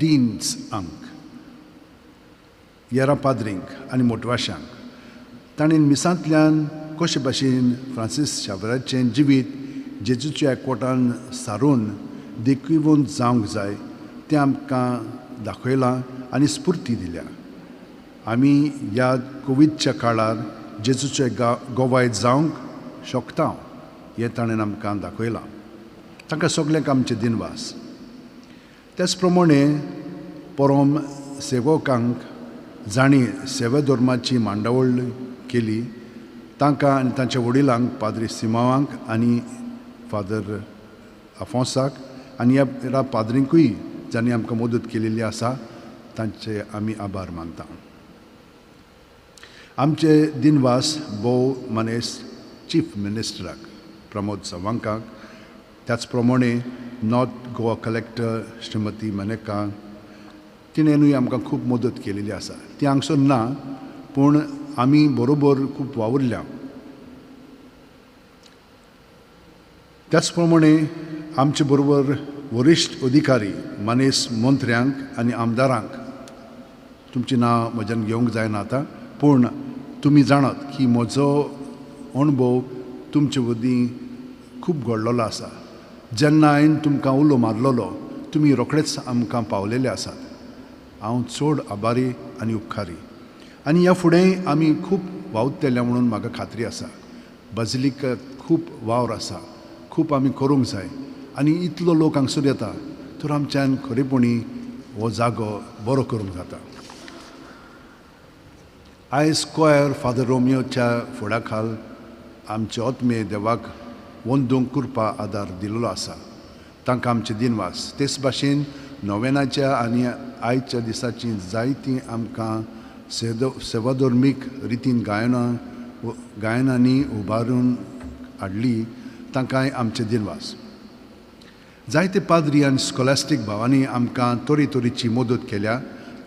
Speaker 13: डीन्सांक, येरा पाद्रींक आनी मोटवाशांक. ताणें मिसांतल्यान कशे भाशेन फ्रांसीस शावराचें जिवीत जेजूच्या एकवटान सारून देखीवन जावंक जाय तें आमकां दाखयलां आनी स्फुर्ती दिल्या. आमी ह्या कोविडच्या काळार जेजूचे गोवाय जावंक शकता हें ताणें आमकां दाखयलां. तांकां सगल्यांक आमचे दिनवास. त्याच प्रमाणे परम सेवकांक जांणी सेवा धर्माची मांडावळ केली तांकां आनी तांच्या वडिलांक पाद्री सिमावांक आनी फादर आफोंसाक आनी ह्या पाद्रींकूय जांणी आमकां मदत केलेली आसा तांचे आमी आभार मानता. आमचे दिनवास भोव मानेस चीफ मिनिस्टराक प्रमोद सावंकाक, त्याच प्रमाणे नॉर्थ गोवा कलेक्टर श्रीमती मनेका तिणेनूय आमकां खूब मदत केलेली आसा. ती हांगसर ना पूण आमी बरोबर खूब वावुरल्या. त्याच प्रमाणे आमचे बरोबर वरिश्ठ अधिकारी मानेस मंत्र्यांक आनी आमदारांक, तुमचीं नांव म्हज्यान घेवंक जायना आतां, पूण तुमी जाणात की म्हजो अणभव तुमचे वरवीं खूब घडलेलो आसा. जेन्ना हांवें तुमकां उलो मारलेलो तुमी रोखडेच आमकां पावलेले आसात. हांव चड आभारी आनी उपकारी. आनी ह्या फुडें आमी खूब वावुरतले म्हणून म्हाका खात्री आसा. बाजिलिका खूब वावर आसा, खूब आमी करूंक जाय आनी इतलो लोक हांगसर येता तर आमच्यान खरेपणी हो जागो बरो करूंक जाता. आयज क्वायर फादर रोमियोच्या फुडाखाल आमचे आत्मे देवाक वंदूंक कृपा आदार दिल्लो आसा, तांकां आमचे दिनवास. तेच भाशेन नोवेनाच्या आनी आयच्या दिसाची जायतीं आमकां सेवाधर्मीक रितीन गायनांनी उबारून हाडली, तांकांय आमचे दिनवास. जायते पाद्री आनी स्कॉलास्टीक भावांनी आमकां तरेतरेची मदत केल्या,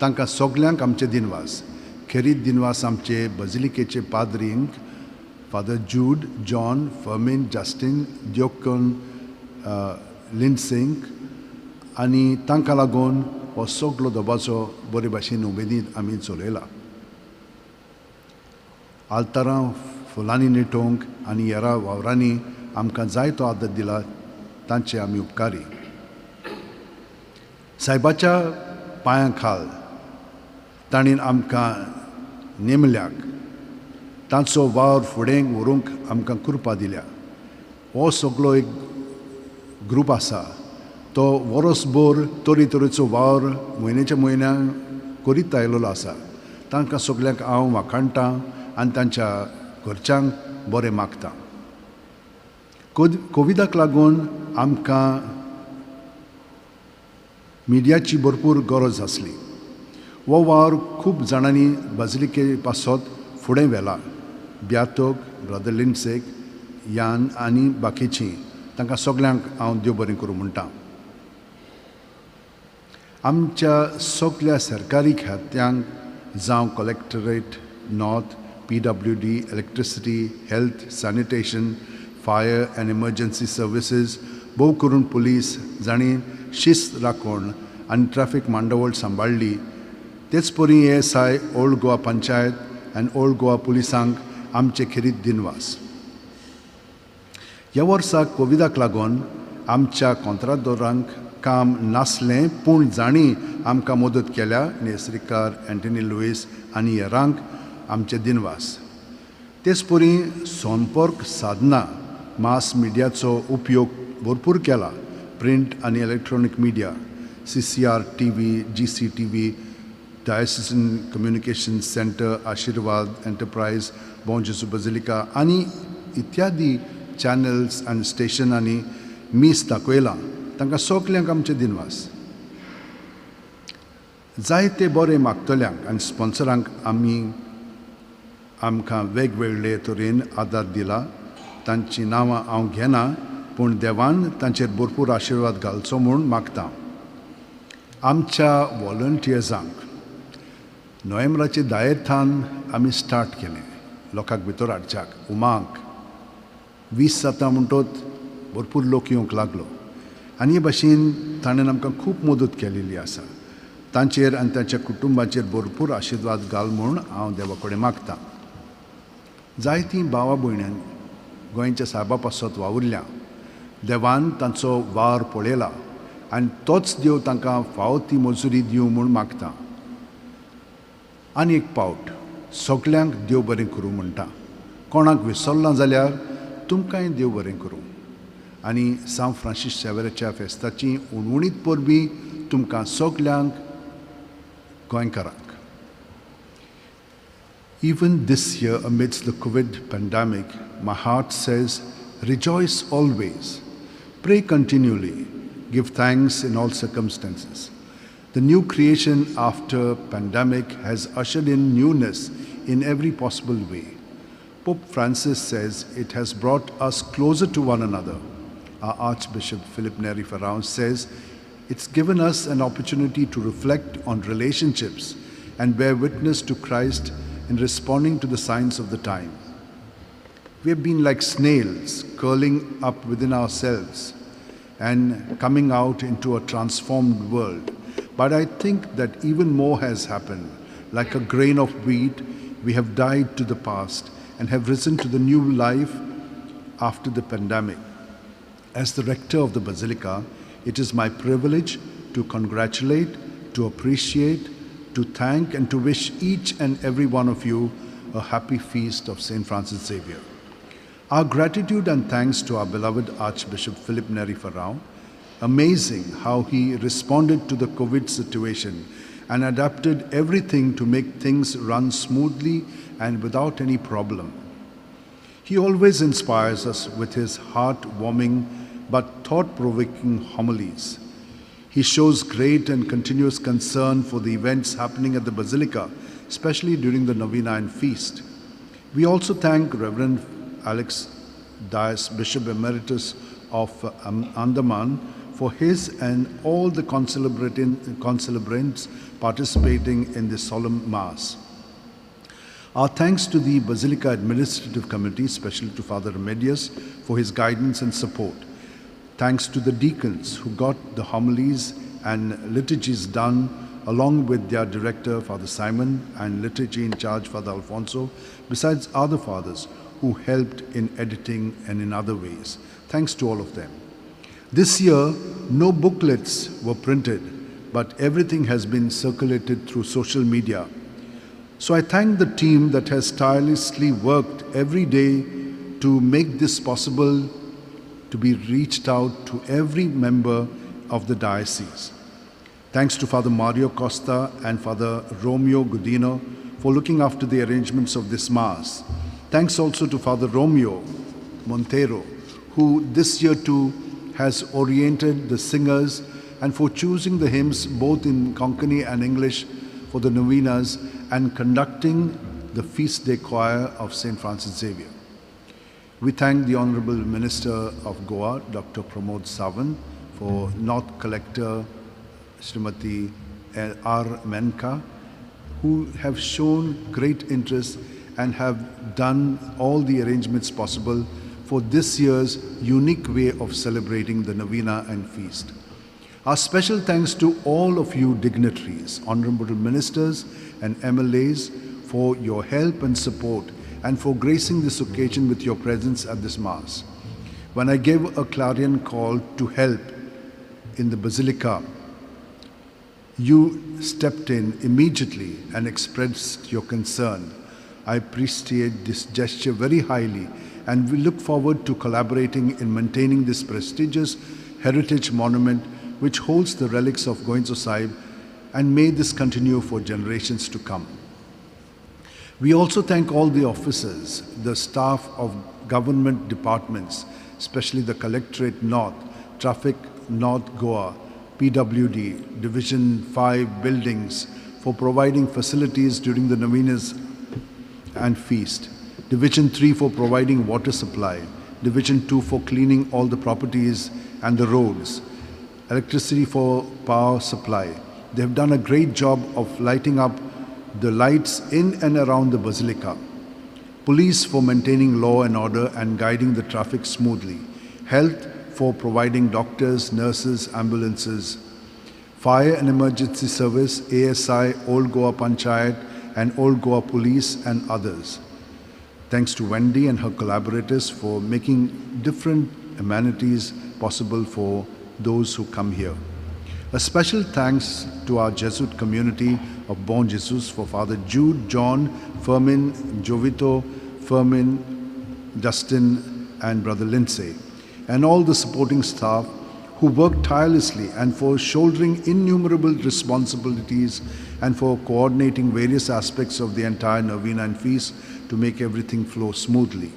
Speaker 13: तांकां सगल्यांक आमचे दिनवास. खेरीत दिनवास आमचे बजिलिकेचे पाद्रींक Father Jude, John, Fermin, Justin, Diokon, लिनसिंग आनी तांकां लागून हो सगलो दबाजो बरे भाशेन उमेदीन आमी चलयला. आल्तारां फुलांनी निटोवंक आनी हेरा वावरांनी आमकां जायतो आदर दिला, तांचे आमी उपकारी. सायबाच्या पांयां खाल तांणी आमकां नेमल्याक, तांचो वावर फुडें व्हरूंक आमकां कृपा दिल्या. हो सगलो एक ग्रूप आसा तो वरसभर तरेतरेचो वावर म्हयन्याच्या म्हयन्या करीत आयलेलो आसा. तांकां सगल्यांक हांव वाखाणटां आनी तांच्या घरच्यांक बरें मागता. कोविडाक लागून आमकां मिडियाची भरपूर गरज आसली. हो वावर खूब जाणांनी बाजिलिके पासत फुडें व्हेला. ब्यातोक, ब्रदर लिंडसेक, यान आनी बाकीचीं, तांकां सगल्यांक हांव देव बरें करूं म्हणटा. आमच्या सगल्या सरकारी खात्यांक जावं collectorate, north, PWD, electricity, health, sanitation, fire and emergency services, भोव करून पुलीस जांणी शिस्त राखण आनी ट्रॅफिक मांडावळ सांबाळ्ळी. तेच परी ASI, old Goa panchayat आनी ओल्ड गोवा पुलिसांक आमचे खेरीत दिनवास. ह्या वर्सा कोविडाक लागून आमच्या कोंत्रादोरांक काम नासलें, पूण जांणी आमकां मदत केल्या नेसरीकार, एंटनी लुईस आनी हेरांक आमचे दिनवास. तेच परी संपर्क साधना मास मिडियाचो उपयोग भरपूर केला. प्रिंट आनी electronic media, CCR TV, GCTV, diocesan communication centre, Ashirwad enterprise, Bom Jesus basilica आनी इत्यादी चॅनल्स आनी स्टेशनांनी मीस दाखयलां. तांकां सगल्यांक आमचे दिनवास. जायते बरे मागतल्यांक आनी स्पॉन्सरांक आमी आमकां वेगवेगळे तरेन आदार दिला. तांचीं नांवां हांव घेना, पूण देवान तांचेर भरपूर आशिर्वाद घालचो म्हूण मागता. आमच्या वॉलंटियर्सांक नोव्हेंबराचे 10 थावन आमी स्टार्ट केलें लोकांक भितर हाडच्याक. उमांक 20 जाता म्हणटोच भरपूर लोक येवंक लागलो आनी हे भाशेन ताणें आमकां खूब मदत केलेली आसा. तांचेर आनी तांच्या कुटुंबाचेर भरपूर आशिर्वाद घाल म्हूण हांव देवा कडेन मागतां. जायतीं भावा भयणांनी गोंयच्या सायबा पासत वावुरल्या. देवान तांचो वावर पळयला आनी तोच देव तांकां फावो ती मजुरी दिवं म्हूण मागता. आनी एक पावट सगल्यांक देव बरें करूं म्हणटा. कोणाक विसरलां जाल्यार तुमकांय देव बरें करूं. आनी सांत फ्रांसीस शावेराच्या फेस्ताची उणउणीत परबीं तुमकां सगल्यांक गोंयकारांक. Even this year, amidst the COVID pandemic, my heart says, rejoice always, pray continually, give thanks in all circumstances. The new creation after pandemic has ushered in newness in every possible way. Pope Francis says it has brought us closer to one another. Our Archbishop Philip Neri Ferrao says it's given us an opportunity to reflect on relationships and bear witness to Christ in responding to the signs of the time. We have been like snails curling up within ourselves and coming out into a transformed world. But I think that even more has happened. Like a grain of wheat, we have died to the past and have risen to the new life after the pandemic. As the rector of the Basilica, it is my privilege to congratulate, to appreciate, to thank and to wish each and every one of you a happy feast of St. Francis Xavier. Our gratitude and thanks to our beloved Archbishop Philip Neri Ferrao. Amazing how he responded to the COVID situation and adapted everything to make things run smoothly and without any problem. He always inspires us with his heart-warming but thought-provoking homilies. He shows great and continuous concern for the events happening at the Basilica, especially during the Novena and Feast. We also thank Reverend Alex Dias, Bishop Emeritus of Andaman, for his and all the concelebrants participating in this solemn Mass. Our thanks to the Basilica Administrative Committee, especially to Father Remedios, for his guidance and support. Thanks to the deacons who got the homilies and liturgies done, along with their director, Father Simon, and liturgy in charge, Father Alfonso, besides other fathers who helped in editing and in other ways. Thanks to all of them. This year, no booklets were printed, but everything has been circulated through social media. So I thank the team that has tirelessly worked every day to make this possible, to be reached out to every member of the diocese. Thanks to Father Mario Costa and Father Romeo Godino for looking after the arrangements of this Mass. Thanks also to Father Romeo Montero, who this year too has oriented the singers and for choosing the hymns both in Konkani and English for the novenas and conducting the feast day choir of St. Francis Xavier. We thank the Honorable Minister of Goa, Dr. Pramod Sawant, for North Collector Srimati R. Menka, who have shown great interest and have done all the arrangements possible for this year's unique way of celebrating the novena and feast. Our special thanks to all of you dignitaries, honorable ministers and MLAs for your help and support and for gracing this occasion with your presence at this Mass. When I gave a clarion call to help in the Basilica, you stepped in immediately and expressed your concern. I appreciate this gesture very highly, and we look forward to collaborating in maintaining this prestigious heritage monument which holds the relics of Goencho Sahib, and may this continue for generations to come. We also thank all the officers, the staff of government departments, especially the Collectorate North, Traffic North Goa, PWD, Division 5 buildings for providing facilities during the novenas and feast, Division 3 for providing water supply, Division 2 for cleaning all the properties and the roads, electricity for power supply. They have done a great job of lighting up the lights in and around the Basilica. Police for maintaining law and order and guiding the traffic smoothly. Health for providing doctors, nurses, ambulances. Fire and Emergency Service, ASI, Old Goa Panchayat, and Old Goa Police and others. Thanks to Wendy and her collaborators for making different amenities possible for those who come here. A special thanks to our Jesuit community of Bon Jesus for Father Jude, John, Fermin, Jovito, Fermin, Justin, and Brother Lindsay, and all the supporting staff who worked tirelessly and for shouldering innumerable responsibilities and for coordinating various aspects of the entire novena and feast to make everything flow smoothly.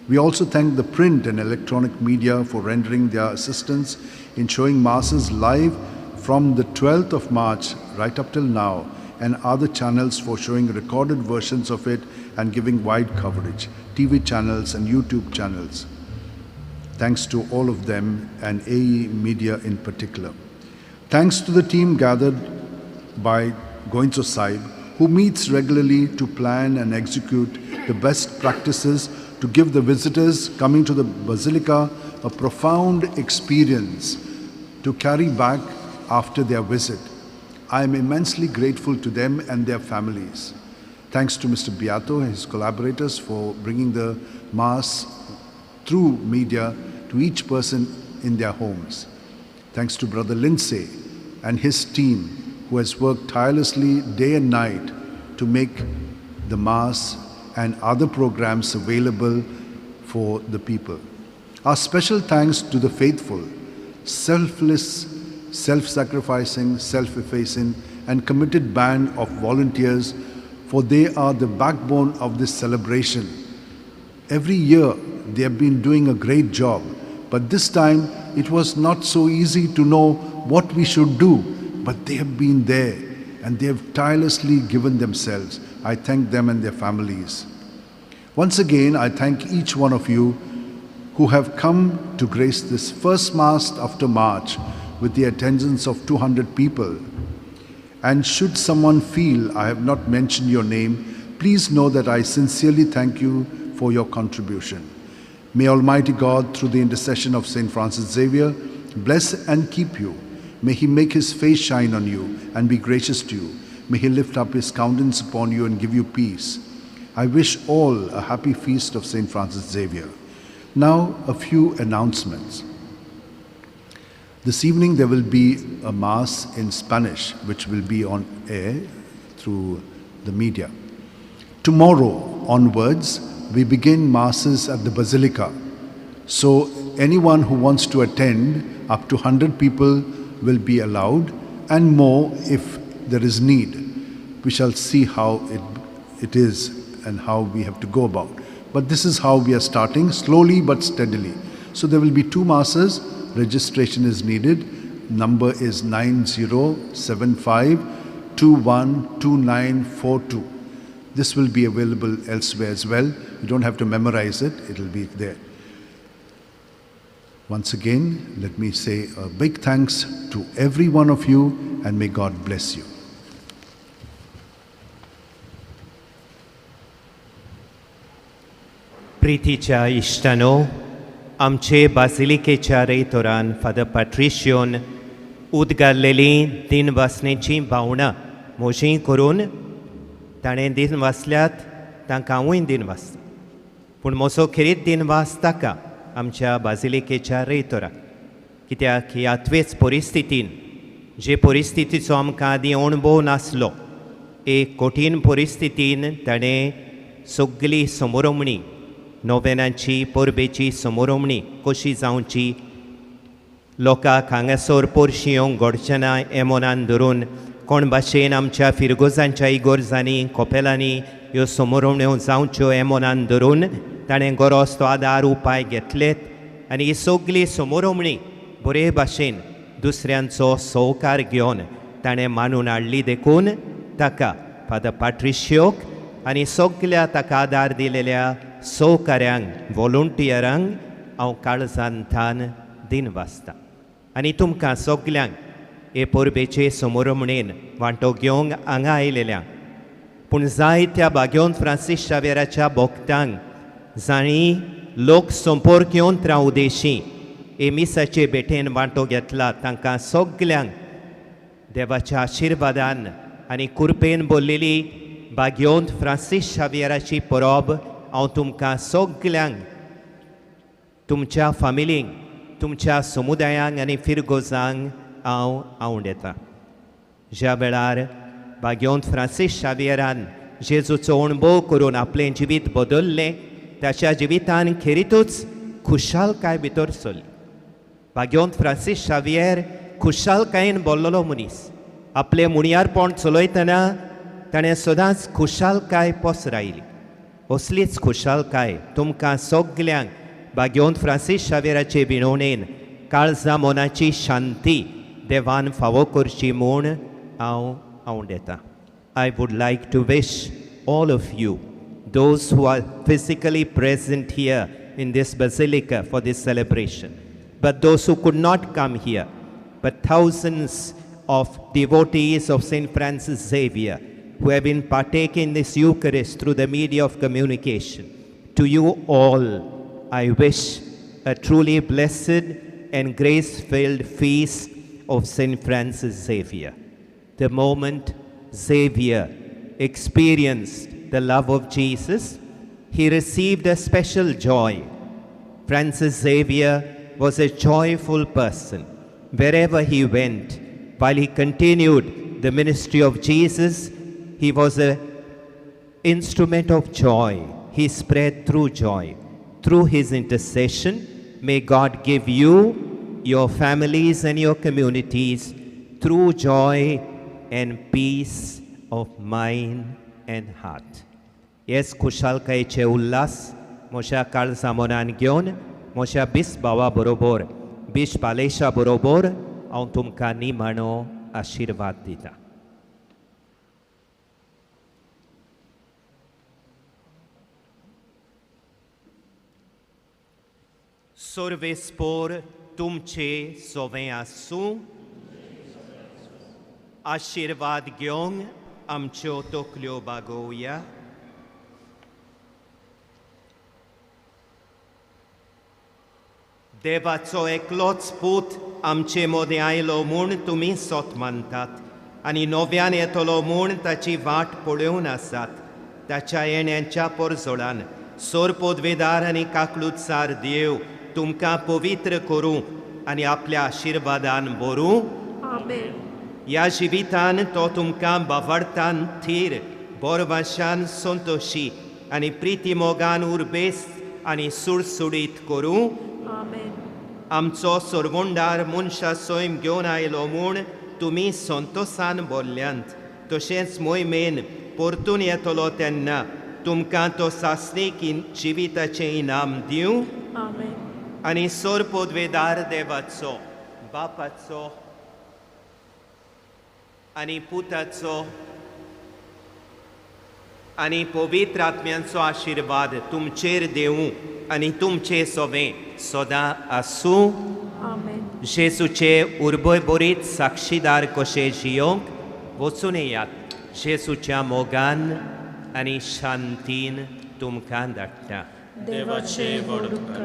Speaker 13: We also thank the print and electronic media for rendering their assistance in showing masses live from the 12th of March right up till now, and other channels for showing recorded versions of it and giving wide coverage, TV channels and YouTube channels. Thanks to all of them and AE Media in particular. Thanks to the team gathered by Goencho Sahib, who meets regularly to plan and execute the best practices to give the visitors coming to the Basilica a profound experience to carry back after their visit. I am immensely grateful to them and their families. Thanks to Mr. Beato and his collaborators for bringing the Mass through media to each person in their homes. Thanks to Brother Lindsay and his team, who has worked tirelessly day and night to make the Mass and other programs available for the people. Our special thanks to the faithful, selfless, self-sacrificing, self-effacing, and committed band of volunteers, for they are the backbone of this celebration. Every year they have been doing a great job, but this time it was not so easy to know what we should do, but they have been there and they have tirelessly given themselves. I thank them and their families. Once again, I thank each one of you who have come to grace this first Mass after March with the attendance of 200 people. And should someone feel I have not mentioned your name, please know that I sincerely thank you for your contribution. May Almighty God, through the intercession of St. Francis Xavier, bless and keep you. May he make his face shine on you and be gracious to you. May he lift up his countenance upon you and give you peace. I wish all a happy feast of St. Francis Xavier. Now, a few announcements. This evening there will be a Mass in Spanish, which will be on air through the media. Tomorrow onwards, we begin Masses at the Basilica. So anyone who wants to attend, up to 100 people will be allowed, and more if there is need. We shall see how it is and how we have to go about. But this is how we are starting, slowly but steadily. So there will be two Masses. Registration is needed. Number is 9075 212942. This will be available elsewhere as well. You don't have to memorize it, it'll be there. Once again, let me say a big thanks to every one of you, and may God bless you.
Speaker 4: प्रितीच्या इश्टानो, आमचे बासिलिकेच्या रेतोरान father पाट्रिशियोन उदगारलेलीं दिनवासनेचीं भावनां म्हजीं करून ताणें दिन वाचल्यात, तांकां हांवूय दिन वाचता, पूण म्हजो खेरीत दिनवास ताका आमच्या बाजिलिकेच्या रेतोराक, कित्याक ह्या आतवेच परिस्थितीन, जे परिस्थितीचो आमकां आदीं अणभव नासलो, एक कठीण परिस्थितीन ताणें सगली समोरमणी, नोवेनाची परबेची समोरमणी कशी जावची, लोकांक हांगासर पोरशी येवंक घडचें ना हें मनान धरून कोण भाशेन आमच्या फिरगोजांच्या इगोर्जांनी कोपेलांनी ह्यो समोरमण्यो जावच्यो हें मनान धरून ताणें गरज तो आदार उपाय घेतलेत आनी ही सगली समोरमणी बरे भाशेन दुसऱ्यांचो सहकार घेवन ताणें मानून हाडली. देखून ताका फादर पाट्रिशियोक आनी सगल्या ताका आदार दिलेल्या सहकाऱ्यांक, वॉलंटियरांक हांव काळजांतान दिन वाचता आनी तुमकां सगल्यांक हे परबेचे समोरमणेन वांटो घेवंक हांगा आयलेल्यांक, पूण जायत्या बाग्योन फ्रांसीस शावेराच्या भक्तांक जांणी लोक संपर्क येवन उदेशी हे मिसाचे भेटेन वांटो घेतला तांकां सगल्यांक देवाच्या आशिर्वादान आनी कुरपेन बोल्लेली बाग्योंत फ्रांसीस शावियराची परब हांव तुमकां सगल्यांक, तुमच्या फामिलींक, तुमच्या समुदायांक आनी फिरगोजांक हांव आवडटा. ज्या वेळार बाग्योंत फ्रांसीस शावियरान जेजूचो अणभव करून आपलें जिवीत बदल्लें, ताच्या जिवितान खेरीतूच खुशालकाय भितर सरली. बाग्योंत फ्रांसीस शावियर खुशालकायेन बोल्लोलो मनीस. आपलें मुणयारपण चलयतना ताणें सदांच खुशालकाय पसरायली. असलीच खुशालकाय तुमकां सगल्यांक बाग्योंत फ्रांसीस शावियराचे विणवणेन काळजा मनाची शांती देवान फावो करची म्हूण हांव आवडटा. I would like to wish all of you, those who are physically present here in this basilica for this celebration, but those who could not come here, but thousands of devotees of St. Francis Xavier who have been partaking this Eucharist through the media of communication, to you all, I wish a truly blessed and grace-filled feast of St. Francis Xavier. The moment Xavier experienced the love of Jesus, he received a special joy. Francis Xavier was a joyful person. Wherever he went, while he continued the ministry of Jesus, he was an instrument of joy. He spread through joy. Through his intercession, may God give you, your families and your communities, through joy and peace of mind and heart. Yes, खुशालकायेचे Ulhas म्हज्या काळजा मनान घेवन म्हज्या बीस भावा बरोबर, बीस पालेशा बरोबर हांव तुमकां निमाणो आशिर्वाद दिता. सर्वेस्पोर तुमचे सोवें आसूं. आशिर्वाद घेवंक आमच्यो तकल्यो बागोवया. देवाचो एकलोच पूत आमचे मदें आयलो म्हूण तुमी सोत मानतात आनी नव्यान येतलो म्हूण ताची वाट पळोवन आसात. ताच्या येण्याच्या परजोळान सोर पदवेदार आनी काकलुतसार देव तुमकां पवित्र करूं आनी आपल्या आशिर्वादान भरूं. ह्या जिवितान तो तुमकां बावडतान थीर बोरवाशान संतोशी आनी प्रिती मोगान उर्बेस आनी सुडसुडीत करूं. आमचो सोरवंडार मनशा सैम घेवन आयलो म्हूण तुमी संतोसान बोल्ल्यांत, तशेंच मोहिमेन परतून येतलो तेन्ना तुमकां तो सासणीक जिविताचें इनाम दिवं. आनी सोर पदवेदार देवाचो, बापाचो आनी पुताचो आनी पवित्र आत्म्यांचो आशिर्वाद तुमचेर देवूं आनी तुमचे सोबें सदां आसूं।
Speaker 9: आमेन।
Speaker 4: जेजूचे उर्बय बरीत साक्षीदार कशे जियोंक वचून येयात। जेजूच्या मोगान आनी शांतीन तुमकां धाडटा।
Speaker 12: देवाचे व्हड उपकार।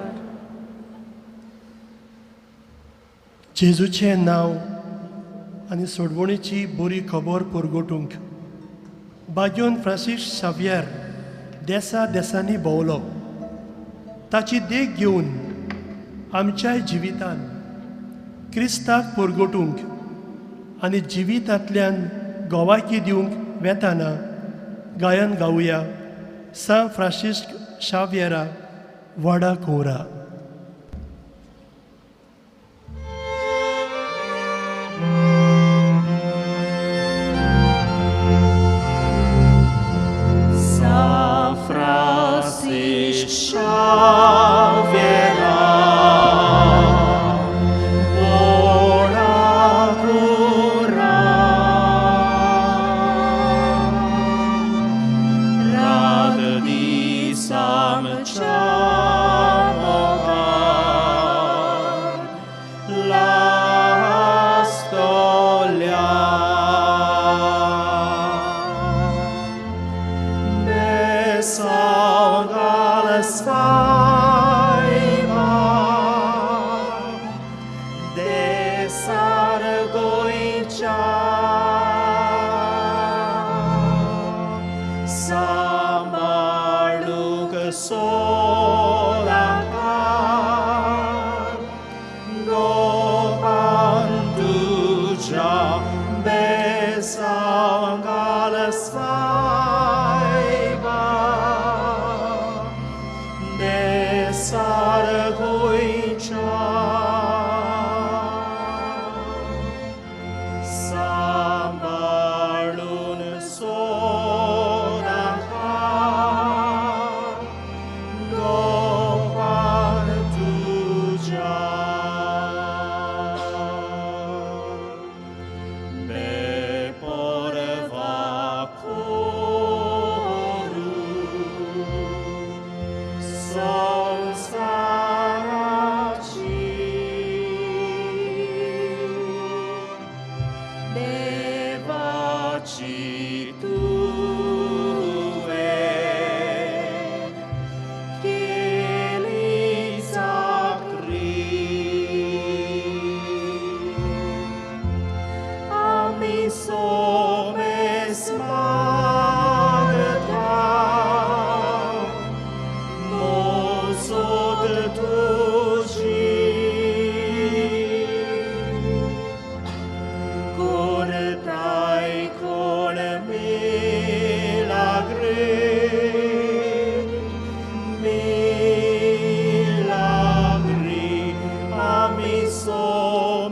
Speaker 1: जेजूचें नांव आनी सोडवणीची बरी खबर परगटूंक बाग्योन फ्रांसीस शावियर देसा देसांनी भोंवलो। ताची देख घेवन आमच्याय जिवितान क्रिस्ताक परगटूंक आनी जिवितांतल्यान गोवाकी दिवंक वेताना गायन गावया सां फ्रांसिस्क शावियरा वाडा कोरा।
Speaker 12: Milagri, a mi somes.